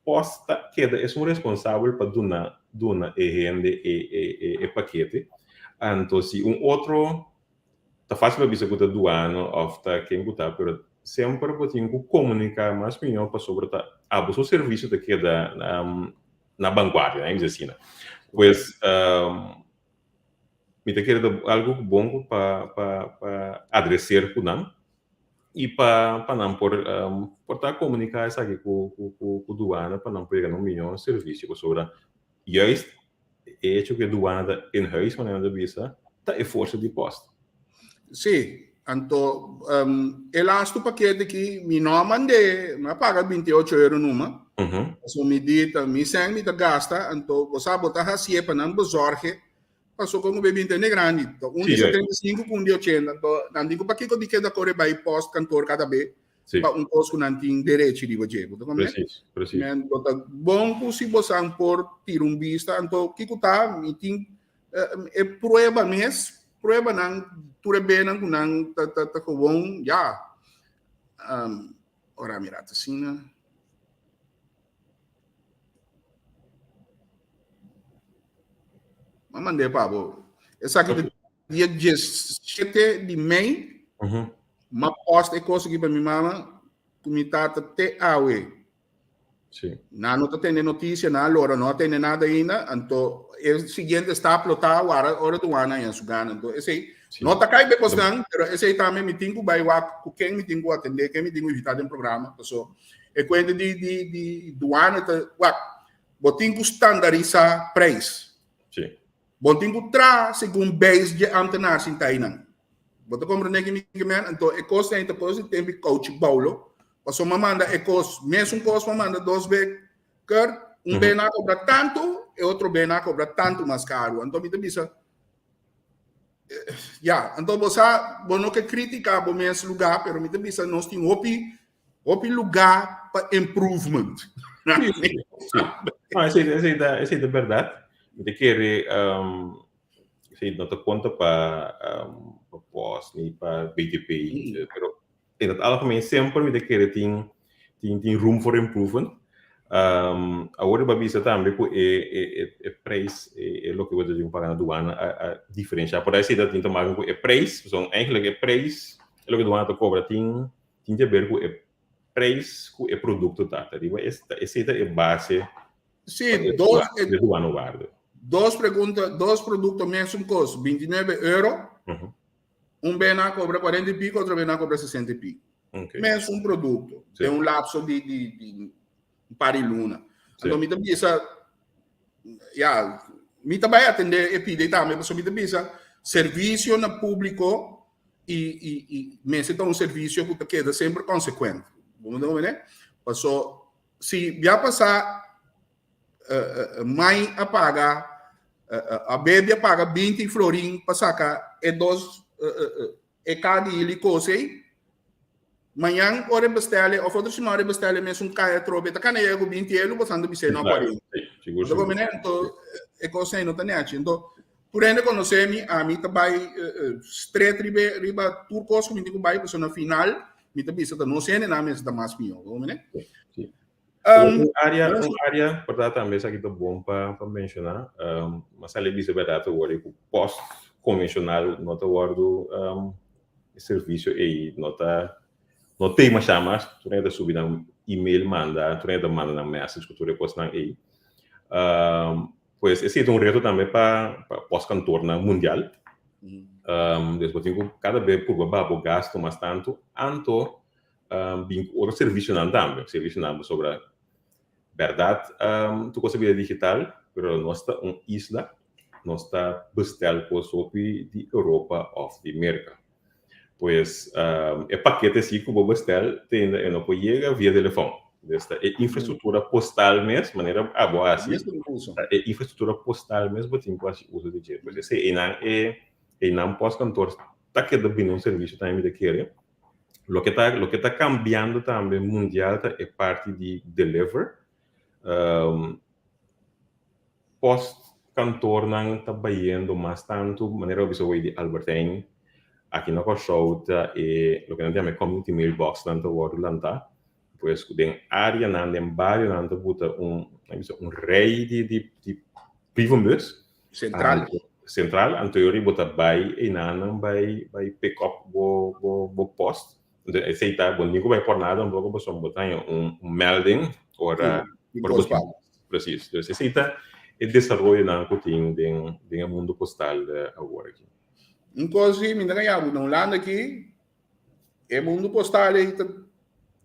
pòst ta keda esun responsabel pa duna duna e hende e e e pakete. Anto si un otro Ta fácil pa bisa ku ta duano òf ta ken ku ta, pero semper bo tin ku komuniká mas mihó pasobra ta abo su servisio ta keda na vanguardia, nan bisa asina. Pues mi ta kere ta algu ku bon ku pa pa pa adreser ku nan i pa pa nan por por ta komuniká esaki ku ku ku duana pa nan por yega na un mihó servisio pasobra juist E hecho ku e duana ta in huis, manera nan ta bisa, ta e forsa di pòst. Sí, anto e lastu pakete ki mi no a mand'é, mi a paga binti ocho euro numa. Pasobra mi di ta mi sèn mi ta gasta, anto bo sa bo ta hasié pa nan bezorg'é, pasobra komo bo e binti hende grandi, ta un di 75 ku un di 80, anto nan di ku pakiko di keda kore bai pòst kantor kada be, Sí. pa un kos ku nan tin derechi riba dje. Bo ta komprende? Precies, precies. Men, bo ta bon ku si bosan por tira un bista, anto kiko ta, mi tin eh, e prueba mes, pruebanan, tur e benan ku nan ta, ta, ta gewoon, ja. Um, ora mira, ta asina. Ma mand'é pa bo. Esaki ta dia 17 di mei. M'a post e kos aki pa mi mama ku mi tata te awe. Nan no ta tende notisia, nan a lora, no a tende nada ainda. Anto e siguiente stap lo ta wara ora duana haña su gana. Anto esei no ta kai be kosnan, pero esei tambe mi tin ku bai wak ku ken mi tin ku atendé, ken mi tin ku invitá den programa. Paso e kuenta di di di duana ta wak, bo tin ku standarisá preis. Bo tin ku traha segun beis dje ambtenaar sinta einan. Bo ta komprendé ki mi ke men? Anto e kos ei ta kos di tempu kouchi boulo. Pasobra mi a manda e kos, mesun kos mi a manda dos be ker, un be nan a kobra tantu, e otro be nan a kobra tantu mas karu. Anto mi ta bisa, ya, anto bo sa, bo no ke kritika bo mes lugá, pero mi ta bisa nos tin hopi, hopi lugá pa improvement. Sí, sí, sí. No, esei, esei ta, esei ta bèrdat. Mi ta kere, esei no ta konta pa, pa pòst ni pa BTP, pero in het algemeen semper mi ta kere tin, tin, tin room for improvement. Awor bo a bisa tambe ku e, e, e, e prijs, e, e loke bo ta tin ku paga na duana a, a diferenshá. Por esei ta tin te maken ku e prijs, pasobra eigenlijk e prijs, e loke duana ta kobra tin, tin te ber ku e prijs ku e produkto ta. Ta riba esei ta e base Sí, dos, e duana waarde. Dos pregunta, dos produkto mesun kos, 29 euro. Un be nan a kobra 40 i piko, otro be nan a kobra 60 i piko. Mesun produkto, den un lapso di, di, di un par di luna. Anto mi ta bisa, ya, mi ta bai atende e pida tambe, pasobra mi ta bisa servisio na públiko i, i, i mester ta un servisio ku ta keda semper konsekuente. Bo ta komprende? Paso si bia pasá mai a paga, a bebi a paga 20 florin pa saka e dos e ka di ili kos ei, mañan ora e bestèl òf otro siman ora e bestèl e mesun kai atrobe ta kana yega ku 20 elu bo ta bis'é no 40. Bo ta komprende? Anto e kos ei no ta nèchi. Anto tur hende konosé mi, ami ta bai stret riba riba tur kos ku mi tin ku bai pasobra na final mi ta bisa ta nos hendenan mester ta mas mihó. Bo ta komprende? Un área, un área, por ta tambe esaki ta bon pa pa menshoná. Mas sali bisa bèrdat awor ku pòst konvenshonal no ta wòrdu e servisio ei no ta no t'ei mashá mas. Tur hende ta subi nan email manda, tur hende ta manda nan message ku tur e kosnan ei. Pues esei ta un reto tambe pa pa pòstkantornan mundial. Des bo tin ku kada be purba baha bo gasto mas tantu anto bin ku otro servisionan tambe, servisionan pasobra bèrdat tur kos a bira digital, pero nos ta un isla, nos ta bestel kos hopi di Europa òf di Merka. Pues e pakete si ku bo bestel te ainda e no por yega via telefòn. Pues ta e infrastruktura postal mes, manera abo a hasi, ta e infrastruktura postal mes bo tin ku hasi uso di dje. Pues esei einan e einan pòstkantor ta keda bini un servisio tambe mi ta kere. Loke ta loke ta cambiando tambe mundial ta e parti di deliver. Post kantoornan ta bayendo mas tantu manera bo bisa hoy di Albert Heijn aki na Kòrsou ta e loke nan ta yama e community mailboxnan ta wòrdu lantá. Pues ku den áreanan den barionan ta buta un nan bisa un rei di di di brievenbus. Sentral. Sentral, anto yori bo ta bai einanan bai bai pick up bo bo bo post. Anto esei ta bo ni ku bai por nada tampoco pasobra bo ta haña un un melding ora ora bo tin. Precies. Dus esei ta e desaroyonan ku tin den den e mundo postal awor aki. Un kos si mi ta gaña bo na Hulanda aki e mundo postal ei ta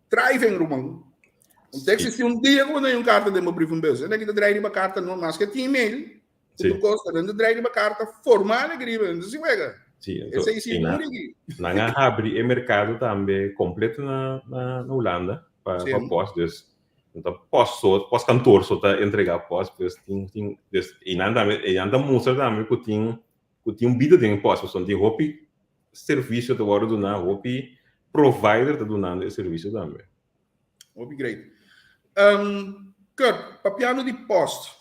thriving ruman. Un ta existi un dia ku bo no haña un karta den bo brievenbus. Esaki ta drai riba karta no maske tin email. Sí. Otro cosa, nan ta drai riba carta formal aki riba, nan ta si wega. Sí, anto, Esei si i nan, duri aki. nan a habri e mercado tambe completo na, na, na Hulanda pa, Sí. pa post, dus no ta post so, post kantoor so ta entrega post, pues tin, tin, dus i nan tambe, i nan ta mustra tambe ku tin, ku tin un bida den post, pasobra tin hopi servisio ta wòrdu duná, hopi provider ta dunando e servisio tambe. Hopi great. Kurt, papiando di post.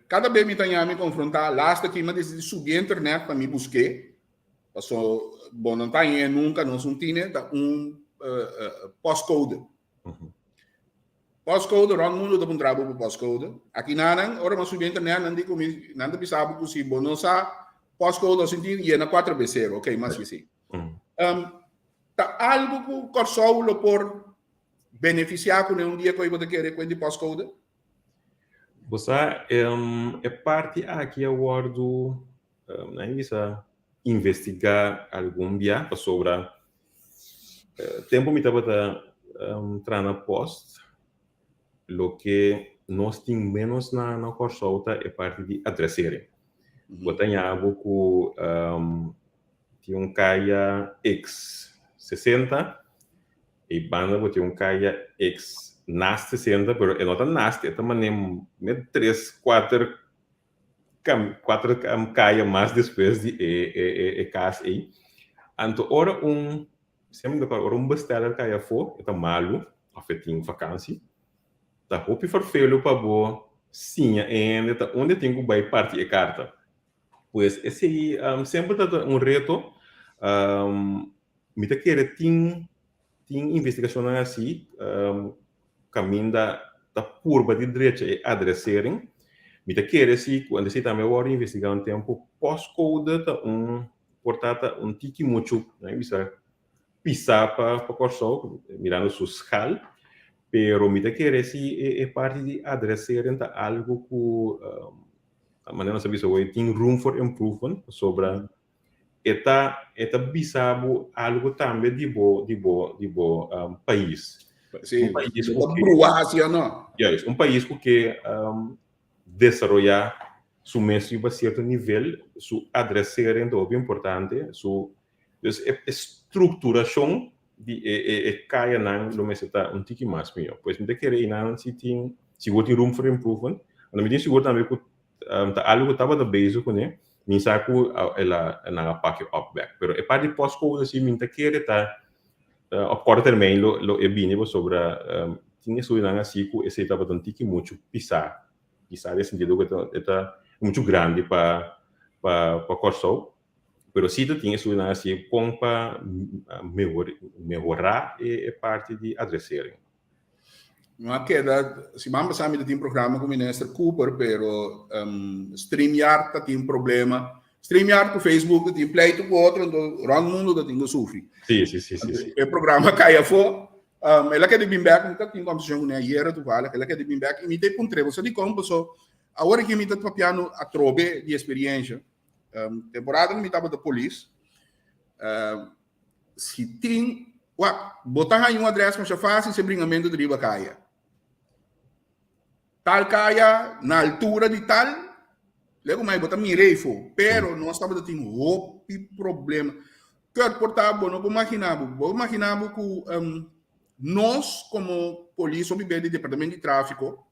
Kada be mi ta ña mi konfrontá, laatste ki mi a disidí subi internet pa mi busk'é, paso bo no ta hañ'é nunka, nos no tine, ta un postcode. Postcode, rònt mundu ta puntra bo pa postcode. Aki nanan, ora mi a subi internet, nan di ku mi, nan ta bisa bo ku si bo no sa. Postcode 210 yena 4 be 0. Ok, mas si. Ta algo ku Kòrsou lo por benefisiá kuné un dia ku bo ta kere ku di postcode? Bo sa, e parti aki a wòrdu, nan bisa, investigá algun bia pasobra tempu mi tabata traha na post, loke nos tin ménos na Kòrsou ta e parti di adresering. Bo ta haña bo ku tin un kaya X 60 e banda bo tin un kaya X naast 60, pero e no ta naast, e ta mane met tres, kuater kuater kaya mas despues di e e e kas ei. Anto ora un semper ora un besteller kai afó, e ta malu òf e tin vakansi, ta hopi ferfelu pa bo siña e hende ta unda e tin ku bai parti e karta. Pues esei semper ta un reto. Mi ta kere tin tin investigashonnan hasi kaminda ta purba di drecha e adresering. Mi ta kere si ku esei tambe a wòrdu investigá un tempu. Postcode ta un por ta ta un tiki muchu, nan bisa pisá pa Kòrsou mirando su schaal, pero mi ta kere si e parti di adresering ta algu ku manera nos a bisa hoy tin room for improvement pasobra e ta e ta bisa bo algo tambe di bo di bo di bo pais. Sí, un pais ku ke brua sí o no? Juist, un pais ku ke desaroyá su mes riba sierto nivel, su adresering ta hopi importante, su dus e strukturashon di e e e kayanan lo mester ta un tiki mas mihó. Pues mi ta kere einan si tin sigur tin room for improvement, anto mi tin sigur tambe ku ta algu ku tabata bezig kuné, mi sa ku el a nan a pak e op bek. Pero e parti di postcode si mi ta kere ta op korte termijn lo lo e bini pasobra tin estudionan hasi ku esei tabata un tiki muchu pisá, pisá den sentido ku e ta muchu grandi pa pa pa Kòrsou. Pero si ta tin estudionan hasi kon pa mehorá e parti di adresering. No a keda, siman pasá mi ta tin programa ku Minister Cooper, pero StreamYard ta tin problema. StreamYard ku Facebook ta tin pleito ku otro, enton rònt mundu ta tin ku sufri. Sí, sí, sí, sí, sí. E programa kai afó. El a keda bin bèk, mi ta tin kòmbersashon kuné ayera toevallig, el a keda bin bèk i mi ta puntr'é, bo sa dikon? Paso awor aki mi ta papiando atrobe di eksperiensha. Temporada ku mi tabata polis, Si tin, wak, bo ta haña un adres masha fácil si e bringamentu ta riba kaya. Tal kaya, na altura di tal, lego mai bo ta mira eifo. Pero nos tabata tin hopi problema. Kurt, por ta bo no por magina bo. Bo magina bo ku nos komo polis hopi bes di departamento di tráfiko,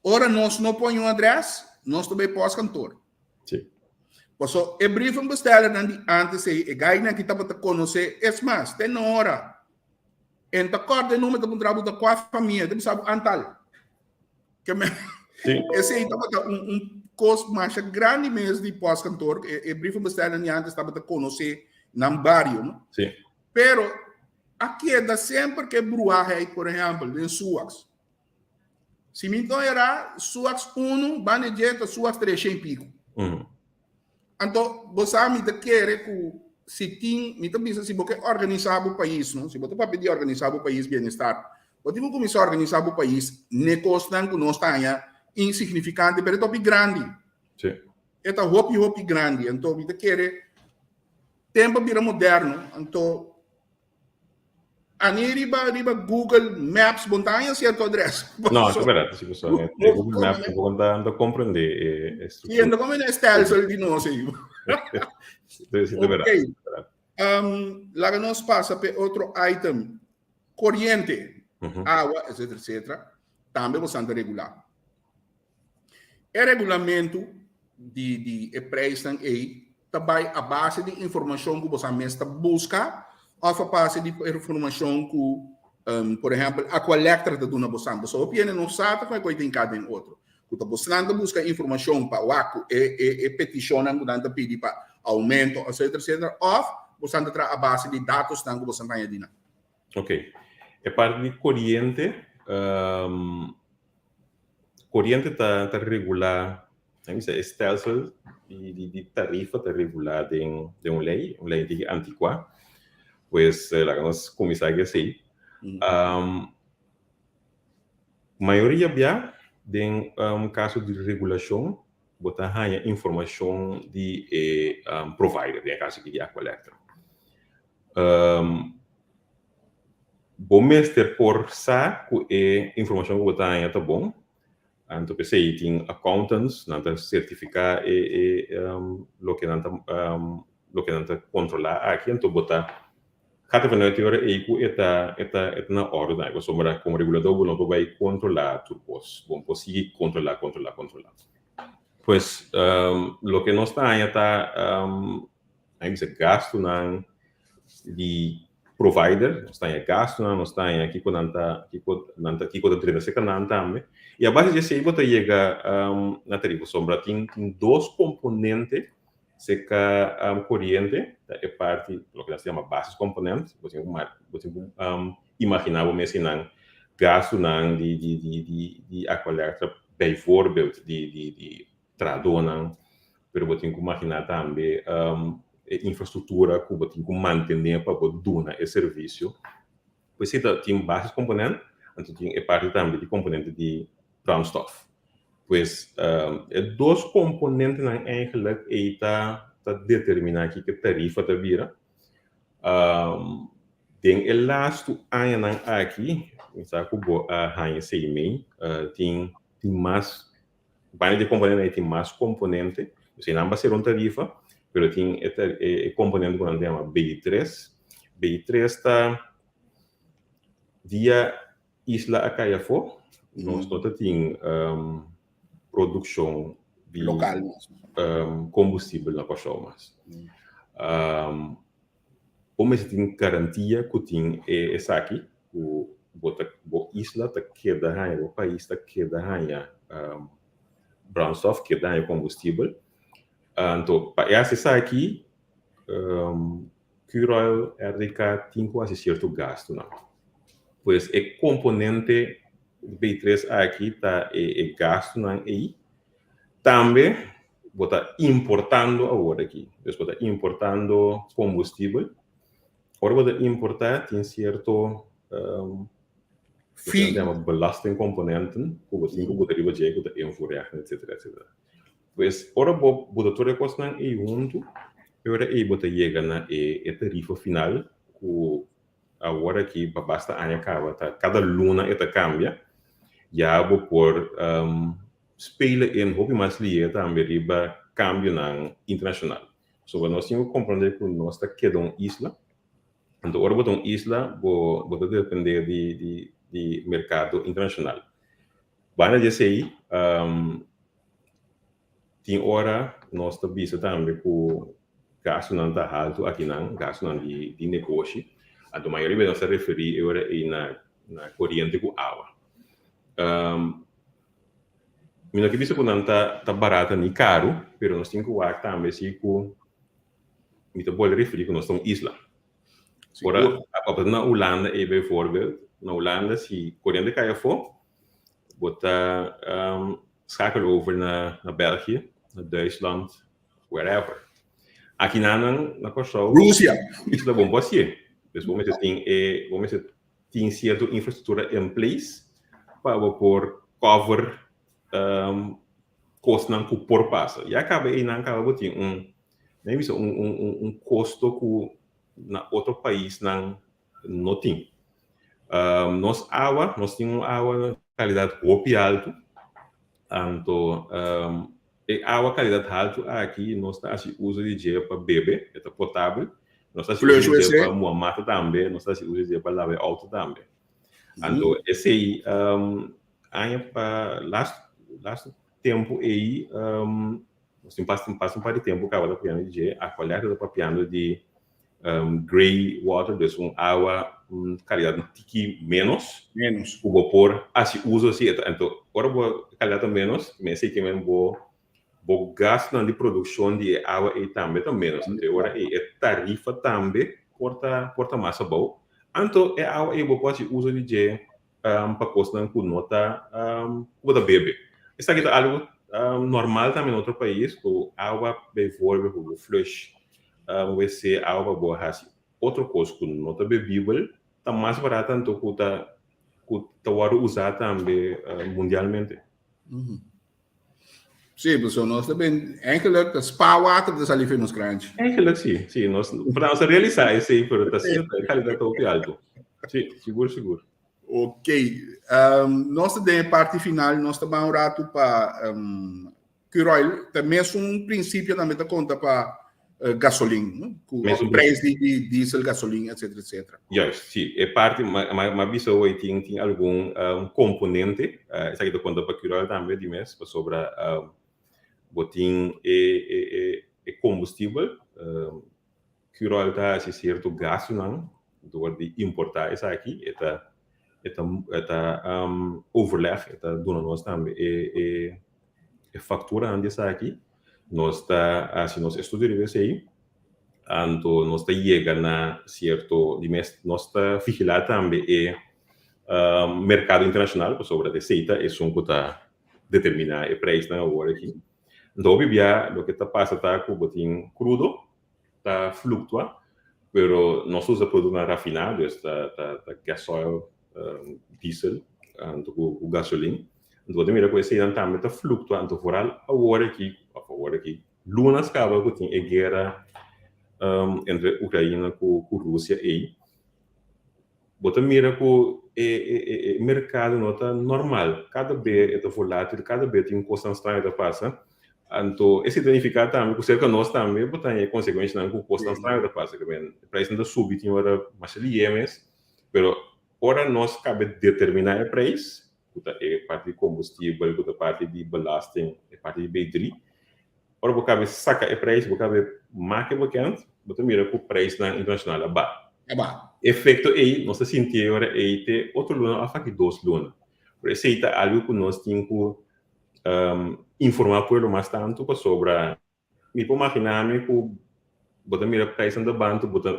ora nos no por haña un adres, nos ta bai pòstkantor. Sí. Paso e brievenbestellernan di antes ei, e gainan ki tabata konosé, es mas, te na ora. En ta kòrda e number ta puntra bo ta kua famia, ta bisa bo antal. Ke men, Sí. esei tabata un, un kos masha grandi mes di postkantoor, e, e brievenbestellernan di antes tabata konosé nan bario, no? Sí. Pero a keda semper ke bruahe ei, por ehèmpel, den Suaks. Si mi no era suax unu, banda dje ta suax tresha i piku. Anto, bo sa mi ta kere ku si tin, mi ta bisa si bo ke organisá bo pais, no? Si bo ta papia di organisá bo pais bienestar, bo tin ku kuminsá organisá bo pais n'e kosnan ku nos ta haña insignifikante, pero e ta hopi grandi. Sí. E ta hopi, hopi grandi. Anto, mi ta kere tempu a bira moderno, anto Ani riba riba Google Maps bon ta haña cierto adres. No, ta verdad, si paso. Google Maps tampoco ta ta comprende e estructura. Sí, no come e stelsel di nos ei. Sí, ta verdad. Okay. Laga nos pasa pe otro item. Corriente, awa, etcétera, etcétera. Tambe bo santa regular. E regulamentu di di e prijsnan ei ta bai a base di informashon ku boso mes ta buska òf a base di informashon ku por ehèmpel Aqualectra ta duna boso. Boso hopi hende no sa ta kon e kos ta hinká den otro. Ku ta bosnan ta buska informashon pa wak ku e e e petishonnan ku nan ta pidi pa oumento etcetera etcetera òf boso ta traha a base di datosnan ku boso ta haña di nan. Oké. E parti di koriente Koriente ta ta regulá Nan bisa e stelsel di di di tarifa ta regulá den den un lei, un lei di antikuá. Pues laga nos kuminsá ku esei. Mayoria bia den kaso di regulashon bo ta haña informashon di e provider, den e kaso aki di Aqualectra. Bo mester por sa ku e informashon ku bo ta haña ta bon. Anto p'esei tin accountants, nan ta sertifiká e e loke nan ta loke nan ta kontrolá aki. Anto bo ta gata vanuit e ora ei ku e ta e ta e ta na òrdu tambe pasobra komo regulador bo no por bai kontrolá tur kos. Bo no por sigui kontrolá, kontrolá, kontrolá. Pues loke nos ta haña ta Nan bisa gastunan di provider, nos ta haña gastunan, nos ta haña kiko nan ta, kiko nan ta, kiko ta drenta serka nan tambe. I a base di esei bo ta yega na tarifa. Pasobra tin tin dos komponente serka koriente, ta e parti loke nan ta yama basiskomponent, bo tin ku bo tin ku imaginá bo mes kinan gastunan di di di di di Aqualectra bijvoorbeeld di di di trahadónan, pero bo tin ku maginá tambe e infrastruktura ku bo tin ku mantené pa bo duna e servisio. Pues si ta tin basis komponent, anto tin e parti tambe di komponente di brandstof. Pues e dos komponentenan eigenlijk ei ta ta determiná kiko e tarifa ta bira. Den e lastu añanan aki, mi sa ku bo a haña esei mei, tin tin mas Banda di e komponente ei tin mas komponente, dus einan ba ser un tarifa, pero tin e e komponente ku nan ta yama B tres. B tres ta dia isla a kai afó, nos no ta tin produkshon di Lokal kombustibel na Kòrsou mas. Bo mester tin garantia ku tin e esaki ku bo ta bo isla ta keda haña, bo pais ta keda haña brandstof, keda haña kombustibel. Anto pa e hasi esaki Curoil, RDK tin ku hasi sierto gastunan. Pues e komponente B tres aki ta e gastunan ei. Tambe bo ta importando awor aki, dus bo ta importando kombustibel. Ora bo ta importá tin sierto Fee. yama belastingcomponenten ku bo tin ku buta riba dje ku ta invoerrechten etcetera etcetera. Pues ora bo buta tur e kosnan ei huntu e ora ei bo ta yega na e e tarifa final ku awor aki pa basta aña kaba ta kada luna e ta kambia ya bo por spelen in hopi mas lihe tambe riba kambionan internashonal. Pasobra nos tin ku komprondé ku nos ta keda un isla, anto ora bo ta un isla bo bo ta dependé di di di merkado internashonal. Banda di esei tin ora nos ta bisa tambe ku gastunan ta haltu akinan, gastunan di di negoshi, anto mayoria bes nos ta referí e ora ei na na koriente ku awa. Mi no ke bisa ku nan ta ta barata ni karu, pero nos tin ku wak tambe si ku mi ta bolbe referí ku nos ta un isla. Ora ora na Hulanda ei bijvoorbeeld, na Hulanda si koriente kai afó, bo ta skakel over na na België, na Duitsland, wherever. Aki nan na Kòrsou, Rusia! Isla bon por hasié. Dus bo mester tin e bo mester tin cierto infrastructura in place pa bo por cover cosnan cu por pasa. Ya caba eynan caba bo tin un, nan bisa un un un un costo cu na otro paisnan no tin. Nos awa, nos tin un awa calidad hopi alto, anto E awa kalidat haltu aki nos ta hasi uso di dje pa bebe, e ta potabel. Nos ta hasi uso di dje pa mua mata tambe, nos ta hasi uso di dje pa laba e outo tambe. Anto esei aña pa last last tempu ei nos tin pas pas un par di tempu kaba ta papiando di dje, Aqualectra ta papiando di grey water, dus un awa un kalidat un tiki menos ku bo por hasi uso si anto ora bo kalidat ta menos mester ke men bo bo gastunan di produkshon di e awa ei tambe ta menos anto e ora ei e tarifa tambe por ta por ta mas abou anto e awa ei bo por hasi uso di dje pa kosnan ku no ta ku bo ta bebe esaki ta algu. normal tambe na otro pais ku awa bijvoorbeeld ku bo flush wc awa pa bo hasi otro kos ku no ta bebibel ta mas barata anto ku ta ku ta wòrdu usá tambe mundialmente. Sí, pasobra nos ta ben, eigenlijk ta spa water ta sali for nos kranchi. Eigenlijk sí, sí, nos, pero nos a realisá esei, pero ta cierto, e kalidat ta hopi alto. Sí, sigur, sigur. Ok, nos ta den e parti final, nos ta ban un ratu pa Curoil, ta mesun principio tambe ta conta pa gasolin, no? Cu Mesun prijs di diesel, gasolin, etcetera, etcetera. Juist, sí. E parti, ma bisa hoy tin algun componente, esaki ta conta pa Curoil tambe di mes, pasobra bo tin e combustibel, Curoil ta haci cierto gastonan door di importa esaki, e ta e ta e ta overleg, e ta duna nos tambe e e e facturanan di esaki, nos ta haci nos estudio riba esey, anto nos ta yega na cierto di mes nos ta vigila tambe e mercado internacional pasobra esey ta esun cu ta determina e prijsnan awor aki. Anto hopi bia loke ta pasa ta ku bo tin krudo ta fluktua, pero nos usa produktonan rafiná, dus ta ta gasoil, diesel anto ku gasolin. Anto bo ta mira ku eseinan tambe ta fluktua, anto foral awor aki, òf awor aki, lunas kaba ku tin e guera entre Ukraina ku Rusia ei, Bo ta mira ku e e merkado no ta normal. Kada be e ta volátil, kada be tin kosnan straño ta pasa. Anto esei ta nifiká tambe ku serka nos tambe bo ta haña e konsekuenshanan ku kosnan straño ta pasa. Ke men e preisnan ta subi tin ora masha lihe mes, pero ora nos kabe determiná e preis, ku ta e parti di kombustibel, ku ta parti di belasting, e parti di B3, Ora bo kabe saka e prijs, bo kabe make bekend, bo ta mira ku prijsnan internashonal a baha. A baha. Efekto ei nos ta sinti e ora ei te otro luna òf aki dos luna. Pero esei ta algu ku nos tin ku informá pueblo mas tantu pasobra mi por maginá mi ku bo ta mira prijsnan ta baha anto bo ta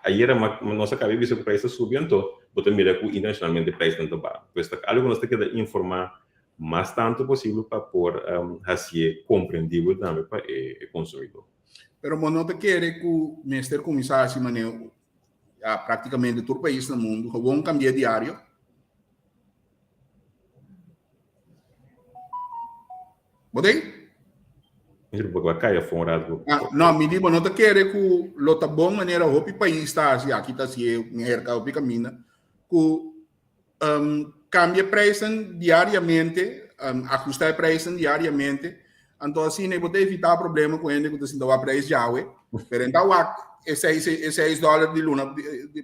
ayera nos a kabe bisa ku prijs ta subi anto bo ta mira ku internashonalmente prijsnan ta baha. Pues ta algu ku nos ta keda informá mas tantu posibel pa por hasié komprendibel tambe pa e konsumidó. Pero bo no ta kere ku mester kuminsá hasi manera ya praktikamente tur pais na mundu gewoon kambia diario? Bo ta ei? Mi ta por kaya for un rato. Ah, no, mi di bo no ta kere ku lo ta bon manera hopi pais ta hasi, aki ta hasié Merka, hopi kaminda, ku Cambia prijsnan diariamente, ajusta e prijsnan diariamente, anto asina e bo ta evita problema cu hende cu ta sinta wak prijs djawe, pero e ta wak e seis e seis dollar di luna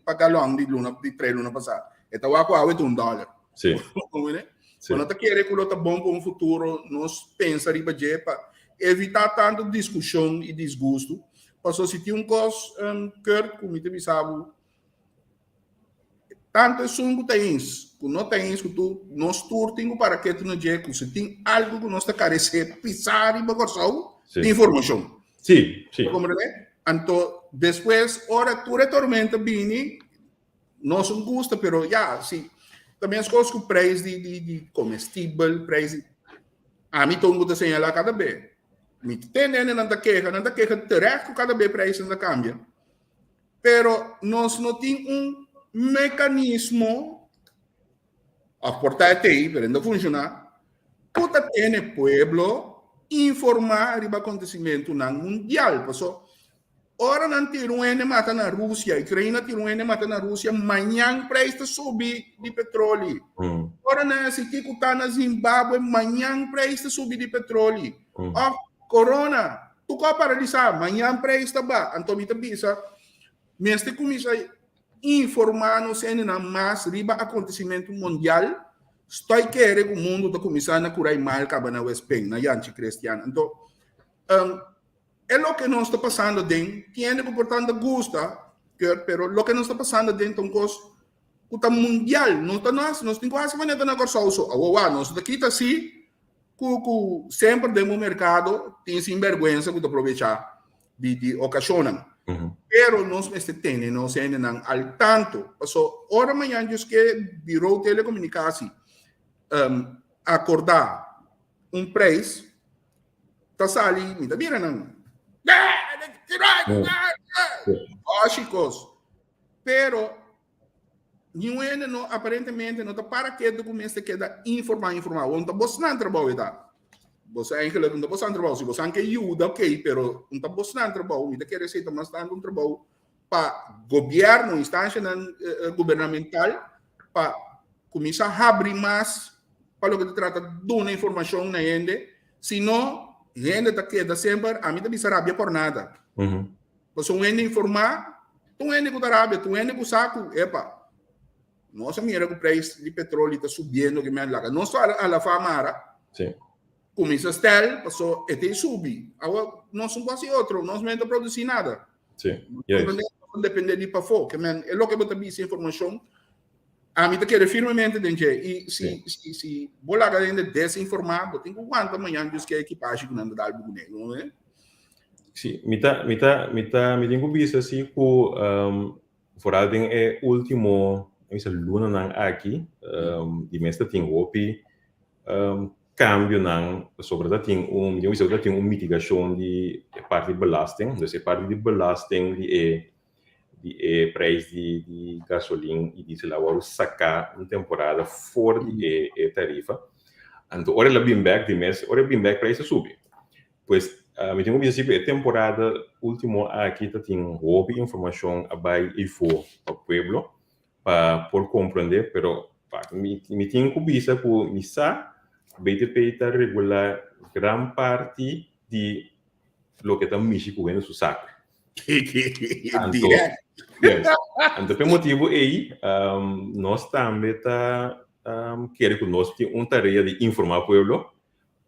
pa galon di luna di tres luna pasa, e ta wak cu awe ta un dollar. Sí. Sí. Bo no ta kere cu lo ta bon pa un futuro nos pensa riba dje pa evita tanto discusion y disgusto, pasobra si tin un cos, Kurt, cu mi ta bisa bo, Tantu esun ku ta eens ku no ta eens ku tur, nos tur tin ku para ketu na dje ku si tin algu ku nos ta karesé pisá riba Kòrsou, tin informashon. Sí, sí. Bo komprendé? Anto despues ora tur e tormenta bini, nos un gusta, pero ya, si ta meskos ku preis di di di komestibel, preis di ami ta un ku ta señalá kada be. Mi ta tende hende nan ta keha, nan ta keha terecht ku kada be preisnan ta kambia. Pero nos no tin un mecanismo, of por ta e pero no funciona, cu ta tene pueblo informa riba acontecimentonan mundial. Paso, ora nan tira un hende mata na Rusia, Ucraina tira un hende mata na Rusia, mañan prijs ta subi di petroli. Ora nan hasi kico ta na Zimbabwe, mañan prijs ta subi di petroli. Of corona, Tuko a paralisá, mañan preis ta ba. Anto mi ta bisa, mester kuminsá informá nos hendenan mas riba akontesimentu mundial. Stoi kere ku mundu ta kuminsá na kurai mal kaba na West Bank, na Yanchi Cristian. Anto, e loke nos ta pasando den, tin hende ku por tanto gusta, pero loke nos ta pasando den ta un kos ku ta mundial. No ta nos, nos tin ku hasi manera ta na Kòrsou so. Awor wak, nos ta kita si ku ku semper den bo merkado tin sinbergwensa ku ta probechá di di okashonnan. Pero nos mester tene nos hendenan al tanto. Paso ora mañan djis ke Biro Telekomunikasi akordá un preis. Ta sali, mi ta mira nan. Lógicos. Pero niun hende no aparentemente no ta para ketu ku mester keda informá, informá. Bo no ta bosnan trabou e ta. Bo sa eigenlijk no ta bosnan trabou. Si bosan ke yuda, ok, pero no ta bosnan trabou. Mi ta kere esei ta mas tantu un trabou pa gobièrnu, instanshanan gubernamental pa kuminsá habri mas pa loke ta trata duna informashon na hende. Si no, hende ta keda semper, ami ta bisa rabia por nada. Pasobra un hende informá, ta un hende ku ta rabia, ta un hende ku sa ku, epa, nos a mira ku preis di petroli ta subiendo, ke men laga nos a la fama ara. Kuminsá stel, pasobra e ta subi. Awa nos no por hasi otro, nos no ta produsí nada. Sí. Yes. Depende di pafó. Ke men, e loke bo ta bisa informashon, ami ta kere firmemente den dje. I si, sí. si, si bo laga hende desinformá, bo tin ku wanta mañan Dios ke ekipashi ku nan ta dal bo kuné. No, eh? Sí, mi ta, mi ta, mi ta, mi tin ku bisa sí ku um, vooral den e último, mi bisa lunanan aki, um, di mes ta tin hopi um, Cambionan pasobra ta tin un, mi bisa ta tin un mitigacion di e parti di belasting, dus e parti di belasting di e di e prijs di di gasolin y diesel a wordo saca un temporada for di e e tarifa. Anto ora el a bin bek di mes, ora e bin bek prijs a subi. Pues mi tin cu bisa si cu e temporada ultimo aki ta tin hopi informacion a bay eyfo pa pueblo pa por comprende, pero mi, mi tin cu bisa cu mi sa BTP ta regula gran parti di loke ta mishi cu hende su saco. Anto, yes. Anto pe motibo ei, um, nos tambe ta um, kere cu nos tin un tarea di informa pueblo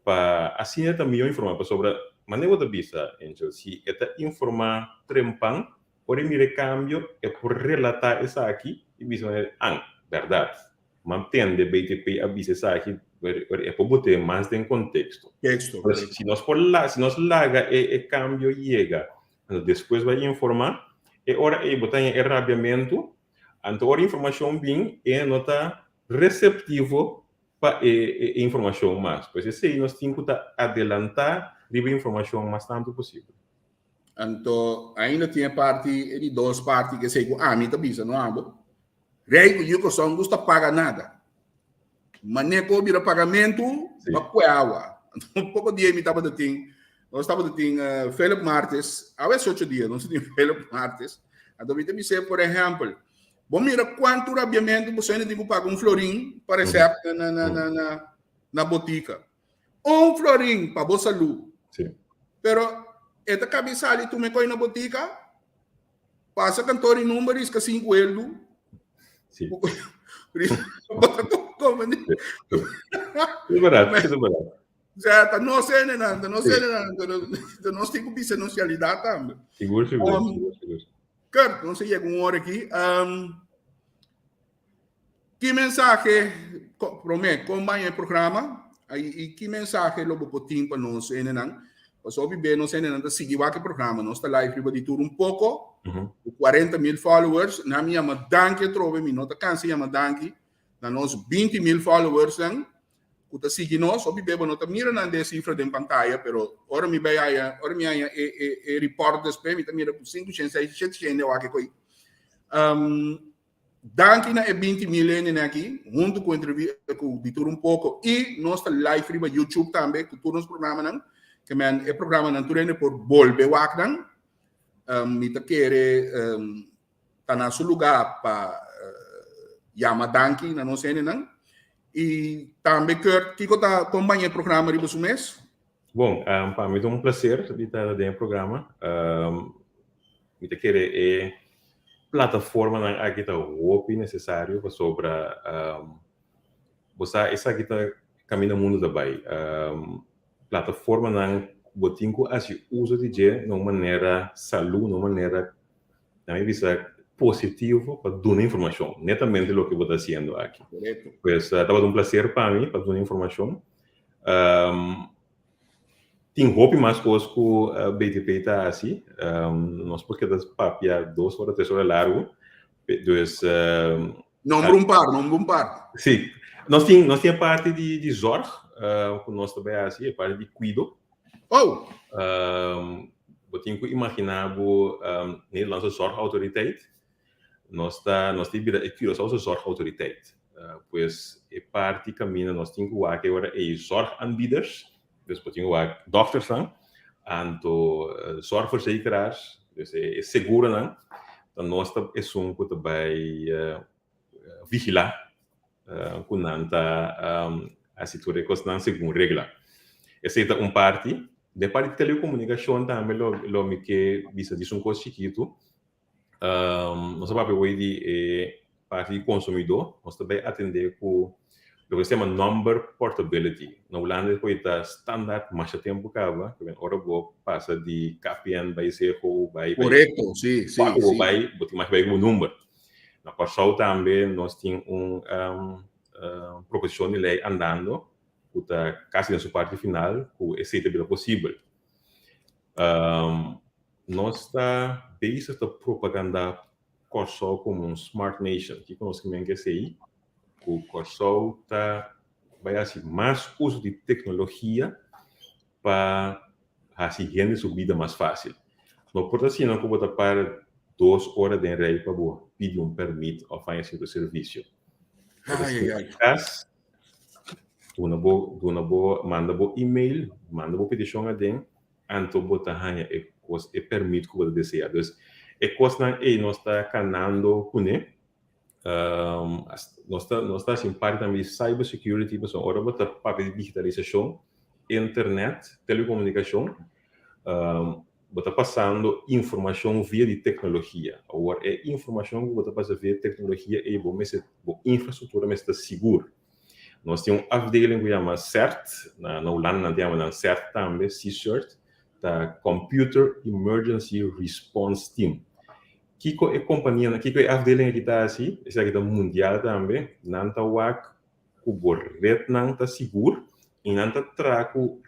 pa asina ta mihor informa pasobra manera bo ta bisa Angel, si e ta informa trempan Ora e mira e kambio, e por relatá esaki i bisa manera, An, bèrdat. M'a tende BTP a bisa esaki, pero e por bot'é mas den konteksto. Teksto. Pero si nos por la, si nos laga e e kambio yega, anto despues bai informá, e ora ei bo ta haña e rabiamentu, anto ora informashon bin, e no ta reseptivo pa e e informashon mas. Pues esei nos tin ku ta adelantá riba e informashon mas tantu posibel. Anto ainda tin e parti, e di dos parti ke esei ku ami ta bisa no abo. Rei ku yu Kòrsou gusta paga nada. Mane ku bira pagamentu pa kue awa. Anto poko dia mi tabata tin, nos tabata tin Philip Martes, awe es ocho dia nos tin Philip Martes. Anto mi ta bis'é por ehèmpel, bo mira kuantu rabiamentu boso hende tin ku paga un florin pa resèpt na na na na na botika. Un florin pa bo salú. Sí. Pero e ta kabi sali tume koi na botika, pasa kantor i number riska sinku eldu. Sí. Es verdad, es verdad. O sea, ta nos hendenan, ta nos hendenan, ta nos tin ku bisa nos realidat tambe. Sigur, sigur, sigur, sigur. Kurt, nos a yega un ora aki. Ki mensahe, promé, kon baña e programa i ki mensahe lo bo por tin pa nos hendenan? Pasobra hopi be nos hendenan ta sigui wak e programa. Nos ta live riba di tur un poko, ku 40 mil followers. Nan mi yama danki atrobe, mi no ta kansa yama danki na nos 20 mil followersnan ku ta sigui nos. Hopi be bo no ta mira nan den sifra den pantaya, pero ora mi bai haya, ora mi haya e e e report despues mi ta mira ku sinku shen, seis shen, shete shen hende a wak e koi. Danki na e 20 mil hendenan aki, huntu ku ku di tur un poko i nos ta live riba YouTube tambe ku tur nos programanan. Ke men e programanan tur hende por bolbe wak nan. Um, mi ta kere um, ta na su lugá pa uh, yama danki na nos hendenan. I tambe Kurt, kiko ta kompaña e programa riba su mes? Bon, um, pa mi ta un placer di ta den e programa. Um, mi ta kere e plataformanan aki ta hopi necesario pasobra um, bo sa esaki ta caminda mundo ta bai. Um, plataformanan bo tin cu haci uso di dje na un manera salu, na un manera na mi bisa positivo pa duna informacion, netamente loke bo ta haciendo aki. Correcto. Pues uh, tabata un placer pa mi pa duna informacion. Um, tin hopi mas kos ku uh, BTP ta hasi. Um, nos por keda papia dos ora, tres ora largo. Dus um, Nombra un par, nombra un par. Sí. Nos tin, nos tin e parti di, di zorg, uh, ku nos ta bai hasi, e parti di kuido. Oh! Um, bo tin ku imaginá bo um, Nederlandse Zorgautoriteit. Nos ta, nos ta bira e Curaçaose Zorgautoriteit. Uh, pues e parti kaminda nos tin ku wak e ora ei zorgaanbieders, dus bo tin ku wak doktersnan, anto uh, zorgverzekeraars, dus e, e seguronan, ta nos ta esun ku ta bai uh, vigilá uh, ku nan ta um, hasi tur e kosnan segun regla. Esei ta un parti. Den parti di telekomunikashon tambe lo, lo mi ke bisa dis un kos chikitu. Um, nos a papia hoy di e parti di konsumidó. Nos ta bai atendé ku loke se yama number portability. Na Hulanda e koe ta standaard masha tempu kaba. Ke men ora bo pasa di KPN bai Ziggo, bai bai Korekto, si, si, Bo si. bai, bo tin mas bai ku bo number. Na Kòrsou tambe nos tin un proposishon di lei andando ku ta kasi den su parti final ku esei ta bira posibel. Nos ta bezig ta propagandá Kòrsou komo un smart nation. Kiko nos ke men ku esei? Ku Kòrsou ta bai hasi mas uso di teknologia pa hasi hende su bida mas fácil. No por ta asina ku bo ta para dos ora den rei pa bo pidi un pèrmit òf haña sierto servisio. Bo ta sinta na kas, duna bo, duna bo, manda bo email, manda bo petishon aden, anto bo ta haña e kos, e pèrmit ku bo ta deseá. Dus e kosnan ei nos ta kanando kuné. Nos ta nos ta hasi un parti tambe di cyber security pasobra ora bo ta papia di digitalisashon, internet, telekomunikashon, bo ta pasando informashon via di teknologia. Awor e informashon ku bo ta pasa via teknologia ei bo mester bo infrastruktura mester ta sigur. Nos tin un afdeling ku yama CERT, na na Hulanda nan ta yama nan CERT tambe, C-CERT, ta Computer Emergency Response Team. Kiko e kompanianan, kiko e afdeling aki ta hasi? Esaki ta mundial tambe. Nan ta wak ku bo retnan ta sigur i nan ta traha ku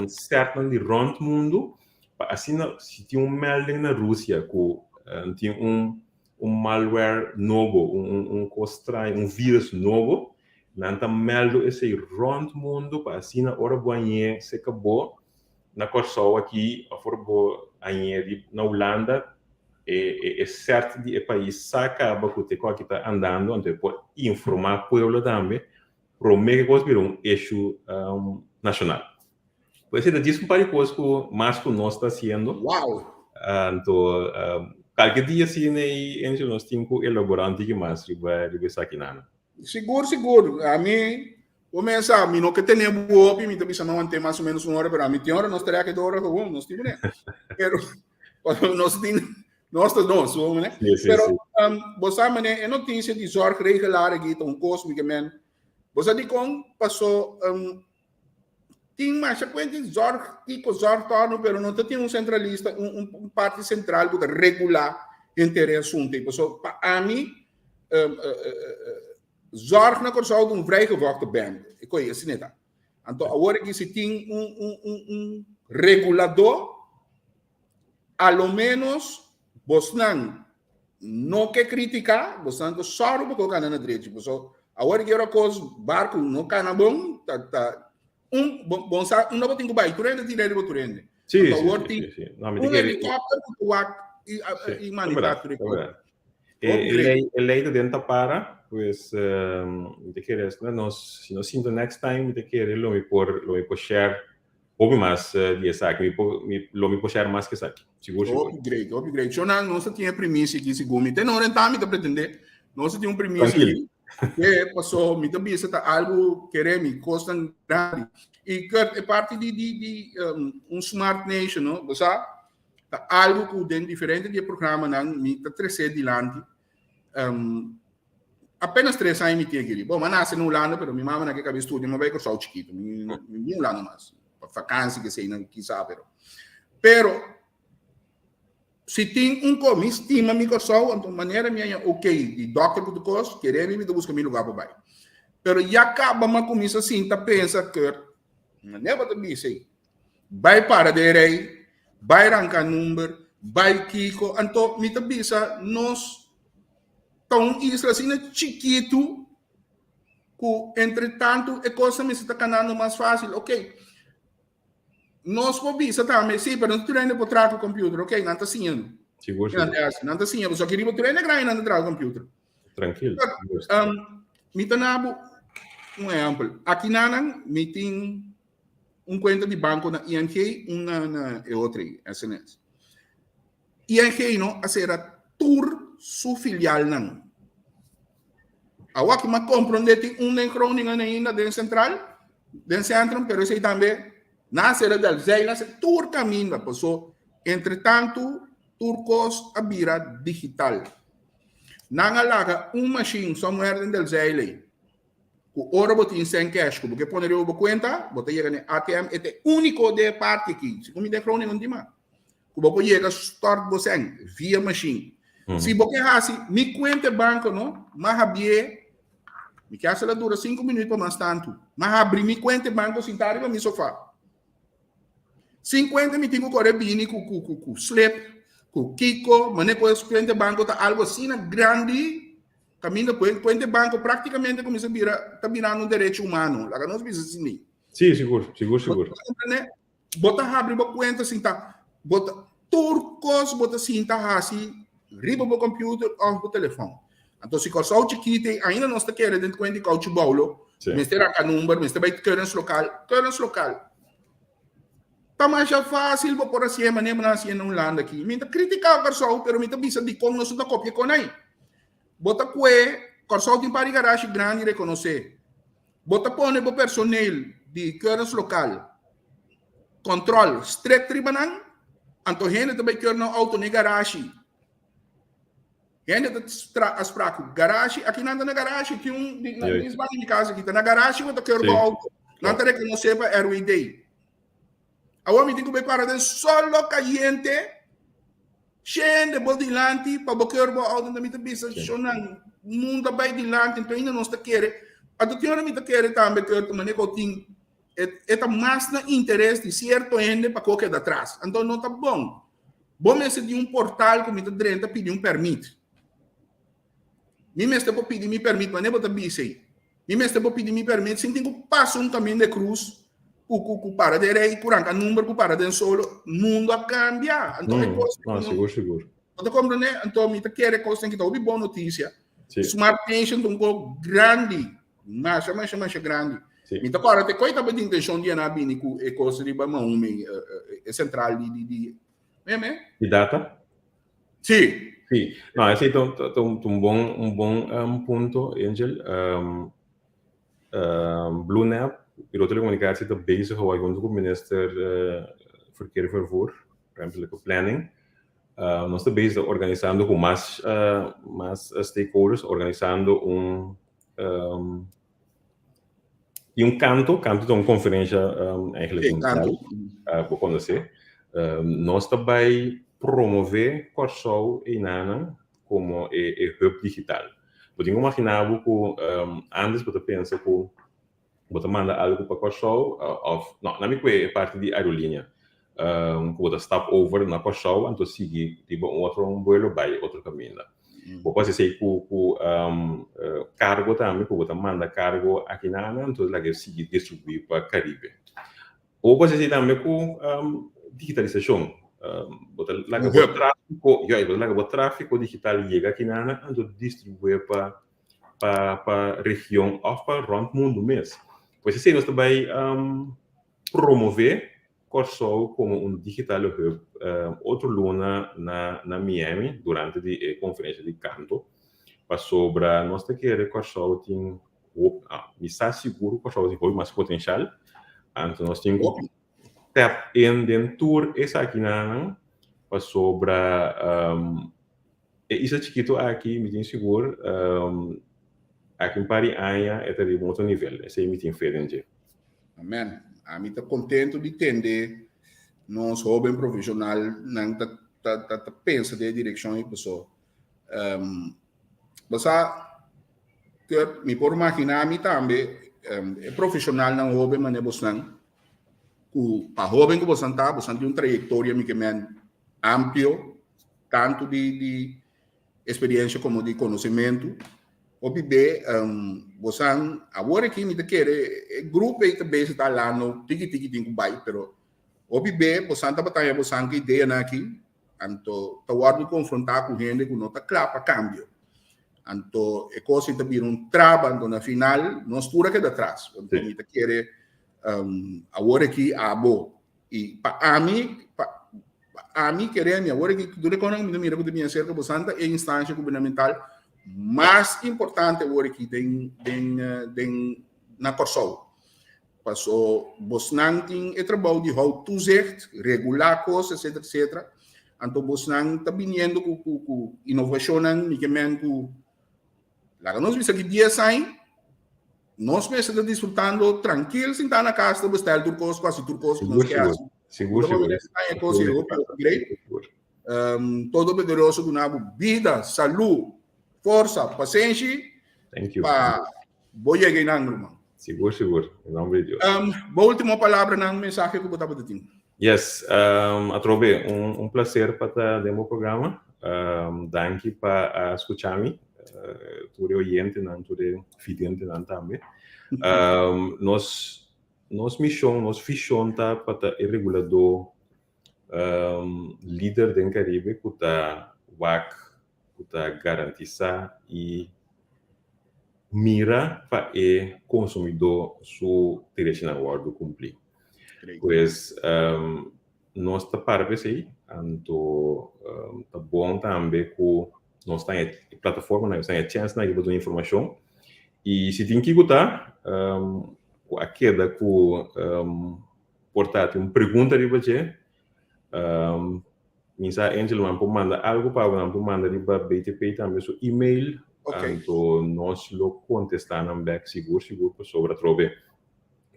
sèrtnan di rònt mundu pa asina si tin un melding na Rusia ku tin un un malware nobo, un un kos straño, un vírus nobo, nan ta mèldu esei rònt mundu pa asina ora bo hañ'é serka bo na Kòrsou aki òf ora bo hañ'é di na Hulanda e e sèrt di e pais sa kaba ku te kòki ta andando anto e por informá pueblo tambe promé ku e kos bira un issue nashonal. Pues esei ta djis un par di kos ku mas ku nos ta hasiendo. Wow! Anto kalke dia asina ei Enzo nos tin ku elaborá un tiki mas riba riba esakinan. Sigur sigur ami bo mes sa mi no ke tene bo hopi mi ta bisa no wante mas o menos un ora pero ami tin ora nos ta rèk ora gewoon nos tin kuné pero nos tin nos ta nos bo mane Sí, sí, pero sí. bo sa mane e notisia di zorgregelaar aki ta un kos mi ke men bo sa dikon paso tin masha kuenta di zorg kiko zorg torno pero no ta tin un centralista un, un, un parti central ku ta regulá henter e asuntu ei paso pa ami um, uh, uh, uh, zorg na Kòrsou ta un vrijgevochten bende e koi asina ta anto awor aki si tin un, un, un, un reguladó a lo menos bosnan no ke kritiká, bosnan ta sòru pa ku kana na drechi. Paso awor ki ora kos barku no kana bon, ta ta un bon bon sa un no tin ku bai, tur hende tin rei riba tur hende. Sí, Anto sí, awor sí, tin sí, sí. No, mi te un kere helikòpter ku ta wak i Sí, i ta manehá berdad, tur e ta kos. berdad. E, Hopi e great. lei, e lei ta den ta para, pues mi ta kere asina nos, si nos sinta next time mi ta kere lo mi por, lo mi por share Hopi mas di esaki. Mi por, mi, lo mi por share mas ku esaki. Sigur, sigur. Hopi great, hopi great. Shonan, nos ta tin e primisia aki sigur. Mi te no renta, mi ta pretende. Nos ta tin un primisia Tranquilo. aki. Ke paso, mi ta bisa ta algo kere mi, kosnan grandi. I Kurt, e parti di, di, di um, un smart nation, no? Bo sa, ta algo ku den diferente di e programanan mi ta trese dilanti. Um, apenas 3 aña mi tin aquí. Bom, ma nace na Hulanda, pero mi mama na que cabe estudio, ma vai Kòrsou chiquito. Mi, mi mi Hulanda mas. Pa vakantie que sei, não quizá, pero. Pero, si tin un ko, mi estima mi Kòrsou, anto manera mi aña, ok, di dokter ku tu kos, kere mi, mi ta busca mi lugar pa bai. Pero ya caba ma kuminsa sinta pensa, Kurt, manera bo ta bisa ei. Bai para den rei, bai ranka number, bai kiko. Anto mi ta bisa nos ta un isla asina chikitu ku entre tantu e kosnan mester ta kanando mas fásil. Ok, Nos por bisa tambe, sí, pero no tur hende por traha ku computer. Ok, nan ta siña. Sigur, Nan sigur. ta hasi, nan ta siña. So aki riba tur hende grandi nan ta traha computer. Tranquil. Mi ta na bo un ehempel. Aki nanan mi tin un cuenta di banco na ING, un na e otro, SNS. ING no a cera tur su filialnan. Awor aki m'a comprende tin un den Groningen ainda den central, den centrum, pero esei tambe nan a cera Delfzijl, nan a cera tur caminda, paso entre tanto tur cos a bira digital. Nan a laga un machine somewhere den Delfzijl ei, ku ora bo tin cen cash ku bo ke pone riba bo cuenta, bo ta yega na e ATM, e ta e unico den e parti aki, segun mi den Groningen no tin mas. Ku bo por yega stort bo sèn via machine. Si bo ke hasi mi kuenta e banko no, m'a habié, mi ke hasi la dura sinku minuut pa mas tantu. M'a habri mi kuenta e banko sintá riba mi sofá. Sin kuenta mi tin ku kore bini ku ku ku ku slip, ku kiko, mane ku es kuenta e banko ta algu asina grandi, kaminda ku e kuenta e banko praktikamente kuminsa bira ta birando un derecho humano, laga nos bisa asina. Sí, sigur, sigur, sigur. Bo ta komprendé? Bo ta habri bo kuenta sinta, bo ta tur kos bo ta sinta hasi riba bo computer òf bo telefòn. Anto si Kòrsou chikito ei ainda nos ta kere den kuenta di kouchi boulo, mester ranka number, mester bai keuringslokaal, keuringslokaal. Ta masha fásil bo por hasié manera bo nan hasié na Hulanda aki. Mi ta kritiká Kòrsou pero mi ta bisa dikon nos no ta kopia kon ei. Bo ta kue Kòrsou tin par di garashi grandi rekonosé. Bo ta pone bo personeel di keuringslokaal control strict riba nan, anto hende ta bai keur nan auto na e garashi. Hende ta tra afspraak ku garashi, aki nan ta na garashi, tin un di na mis banda di mi kas aki, ta na garashi bo ta keur bo auto. Nan ta rekonosé pa RWD. Awor mi tin ku bai para den solo kayente, shende bo dilanti pa bo keur bo auto. Anto mi ta bisa, shownan, mundu a bai dilanti, anto ainda nos ta kere. Anto tin ora mi ta kere tambe keur ta manera ku tin e ta mas na interes di sierto hende pa ku keda atras. Anto no ta bon. Bo mester di un portal ku mi ta drenta pidi un permit. Mi mester por pidi mi permit, manera bo ta bisa ei. Mi mester por pidi mi permit sin tin ku pasa un kaminda de krus ku ku ku para den rei, ku ranka number, ku para den solo. Mundo a kambia. Anto e kos No, sigur, sigur. Bo ta komprende? Anto mi ta kere kosnan ki ta hopi bon notisia. Smart Nation ta un kos grandi. Masha, masha, masha grandi. Mi ta kòrda te koi tabata intenshon di nan a bini ku e kos riba Mahumi, e sentral di di di Meme? Di data? Sí. Sí. No, esei ta ta un bon un bon um, punto, Angel. Um, um, BlueNap, Bureau Telecommunicatie ta bezig awor hunto ku Minister uh, Verkeer en Vervoer, Ruimtelijke Planning. Uh, nos ta bezig organisando ku mas uh, mas stakeholders, organisando un um, Tin un kanto, kanto ta un konferensha um, eigenlijk Sí, mundial, kanto. Bo konosé. Nos ta bai promové Kòrsou einanan komo e, e hub digital. Bo tin ku imaginá bo ku antes bo ta pensa ku bo ta manda algu pa Kòrsou òf, no, na mi kue e parti di aerolínea, ku bo ta stap over na Kòrsou anto sigui riba un otro vuelo bai otro kaminda. Bo por hasi esei ku ku kargo tambe ku bo ta manda kargo aki na nan anto laga e sigui distribuí pa Karibe. Bo por hasi esei tambe ku digitalisashon. Bo ta laga bo tráfiko, ya, bo ta laga bo tráfiko digital yega aki na nan anto distribuí pa pa pa region òf pa rònt mundu mes. Pues esei nos ta bai promové Kòrsou komo un digital hub otro luna na na Miami durante di e konferensha di kanto pasobra nos ta kere Kòrsou tin hopi mi sa sigur ku Kòrsou tin hopi mas potenshal anto nos tin ku tap in den tur esakinan pasobra e isla chikitu aki mi tin sigur aki un par di aña e ta riba un otro nivel esei mi tin fe den dje. Amen. Ami ta contento di tende nos hoben profesionalnan ta ta ta ta pensa den e direccion ei paso um, bo sa Kurt, mi por imagina mi tambe um, e profesionalnan hoben mane bosnan ku pa hoben ku bosnan ta, bosnan tin un trayectoria mi ke men amplio tanto di di experiencia como di conocimento. Hopi be bosan awor aki mi ta kere e grupo ei ta bezig ta halando tiki tiki tin ku bai pero. Hopi be bosan tabata haña bosan ku ideanan aki, anto ta wòrdu konfrontá ku hende ku no ta kla pa kambio. Anto e kos ei ta bira un traba, anto na final nos tur a keda atras. Anto mi ta kere awor aki abo i pa ami, pa ami kere mi awor aki tur e kosnan ku mi ta mira ku ta bini aserka bosan ta e instansha gubernamental mas importante awor aki den den den na Kòrsou. Paso bosnan tin e trabou di hou toezicht, regulá kos, etcetera, etcetera. Anto bosnan ta biniendo ku ku ku inovashonnan, mi ke men ku laga nos bisa ki dies aña nos mester ta disfrutando trankil sintá na kas ta bestel tur kos, ku hasi tur kos ku nos ke hasi. Sigur, sigur. E kos ei hopi hopi great. Todopoderoso duna bo bida, salú, forsa, pasenshi Thank you. pa Bo yega einan, ruman. Sigur, sigur. En nombre di Dios. Bo ultimo palabranan, mensahe ku bo tabata tin? Yes, atrobe, un un placer pa ta den bo programa. Danki pa a skucha mi, tur e oyentenan, tur e videntenan tambe. Nos nos mishon, nos vishon ta pa ta e reguladó lider den Caribe ku ta wak, ku ta garantisá i mira pa e konsumidó su derechinan wòrdu kumplí. Pues nos ta para pa esei, anto ta bon tambe ku nos ta e plataformanan, nos ta e chènsnan aki pa duna informashon i si tin kiko ta ku a keda ku por ta tin un pregunta riba dje, Mi sa Angel nan por manda algo pa bo, nan por manda riba BTP tambe su email. Ok. Anto nos lo contesta nan bek sigur sigur pasobra atrobe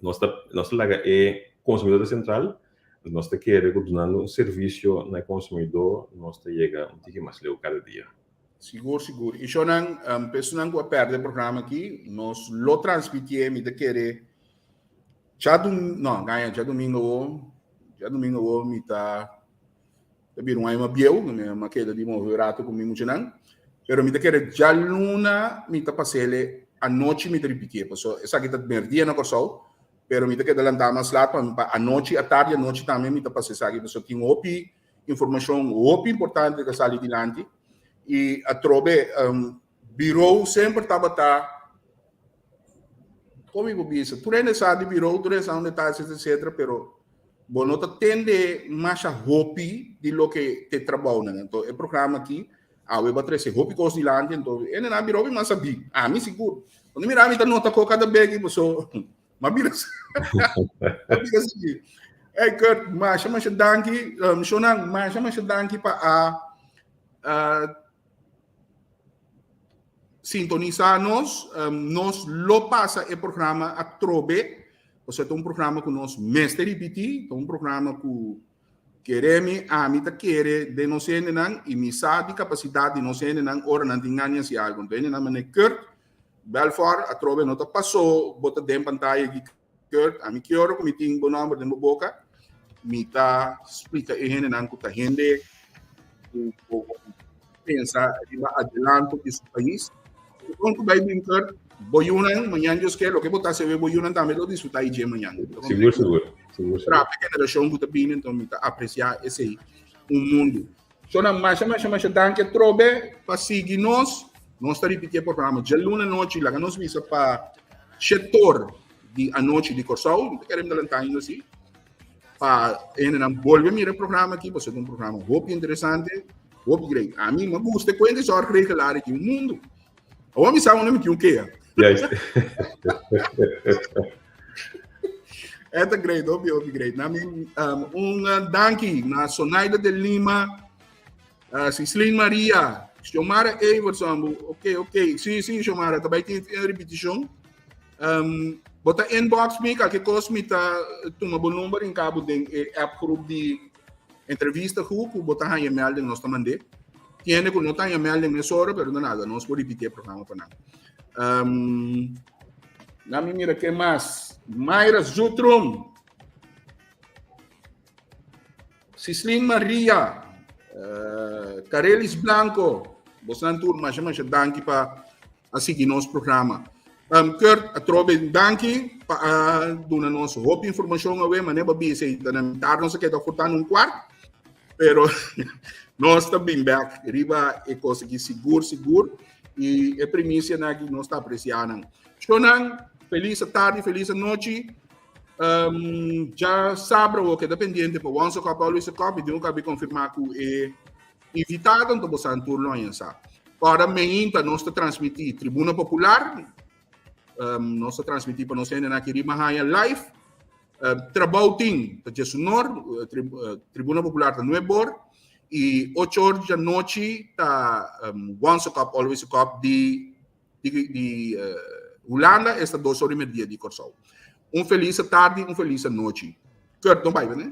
nos ta nos ta laga e consumidor ta central, nos ta kere cu dunando un servicio na e consumidor nos ta yega un tiki mas leu cada dia. Sigur sigur. Y shonan, personan cu a perde e programa aki, nos lo transmitié, mi ta kere Djadum, no, gaña, djadumingo awo, djadumingo awo mi ta ta bira un aña bieu, mi a keda di move un rato ku mi muchanan, pero mi ta kere djaluna mi ta pas'ele anochi mi ta ripitié, pasobra esaki ta merdia na Kòrsou, pero mi ta keda lantá mas lat pa pa anochi, atardi anochi tambe mi ta pasa esaki, pasobra tin hopi informashon hopi importante ta sali dilanti i atrobe birou semper tabata. Kon mi por bisa? Tur hende sa di birou, tur hende sa unda ta, etcetera, etcetera, pero bo no ta tende masha hopi di loke te trabounan. Anto e programa aki awe bo a trese hopi kos dilanti, anto hende na birou mi mas sabí, ami sigur. Cuando mira mi ta nota ko kada bek i paso m'a bira m'a bira sabí. Ey Kurt, masha masha danki, shownan, masha masha danki pa a Sintonisá nos, nos lo pasa e programa atrobe, pasobra ta un programa ku nos mester ripití, ta un programa ku kere mi, ami ta kere den nos hendenan i mi sa di kapasidat di nos hendenan ora nan tin gana di hasi algu. Enton hendenan manera Kurt Belfort atrobe no ta pasó bo ta den pantaya aki Kurt, ami ki ora ku mi tin bo nòmber den bo boka, mi ta splika e hendenan ku ta hende ku por pensa riba adelanto di su pais. Kon ku bai bin Kurt, bo yunan mañan Dios ke, loke bo ta hasi awe bo yunan tambe lo disfruta i dje mañan. Sigur, sigur. Sigur, sigur. Trapa e generashon ku ta bini, enton mi ta apresiá esei un mundu. Shona, masha, masha, masha danki atrobe pa sigui nos. Nos ta ripití e programa djaluna anochi, laga nos bisa pa shetor di anochi di Kòrsou, mi ta kere mi ta lanta ainda si, pa hendenan bolbe mira e programa aki, pasobra ta un programa hopi interesante, hopi great. Ami mi gusta e kuenta e zorgregelaar aki un mundu. Awor mi sa unda mi tin un kea. Juist. E ta great, hopi, hopi great. Na mi, um, un uh, danki na Sonaida de Lima, uh, Cislin Maria, Xiomara Everson. Ok, ok. Sí, sí, Xiomara, ta bai tin en repeticion. Um, bota inbox mi, cualquier cosa mi ta tuma bo number in cabo den e app groep di entrevista ku ku bo ta haña melding nos ta mand'é. Tin hende ku no ta haña melding mesora, pero no nada, nos por ripití e programa pa nan. Um, na mi mira ke mas. Mayra Zutrum. Sislin Maria. Uh, Carelis Blanco. Bosnan tur, masha masha danki pa a sigui nos programa. Kurt, atrobe danki pa a duna nos hopi informashon awe, manera bo a bisa i ta na mitar nos a keda furtando un kuart, pero nos ta bin bek riba e kos aki sigur sigur i e primisianan aki nos ta apresiá nan. Shownan, felis atardi, felis anochi. Djasabra bo keda pendiente pa Once a Cup, Always a Cup i tin ku kabi konfirmá ku e invitado anto bo sa tur lo haña sa. Ora meinta nos ta transmití Tribuna Popular, nos ta transmití pa nos hendenan aki riba haña live. Trabou tin ta djesunor, Tribuna Popular ta nuebor i ocho or djanochi ta Once a Cup Always a Cup di di Hulanda, esta dos or i merdia di Kòrsou. Un felis tardi, un felis anochi. Kurt, no bai, ne?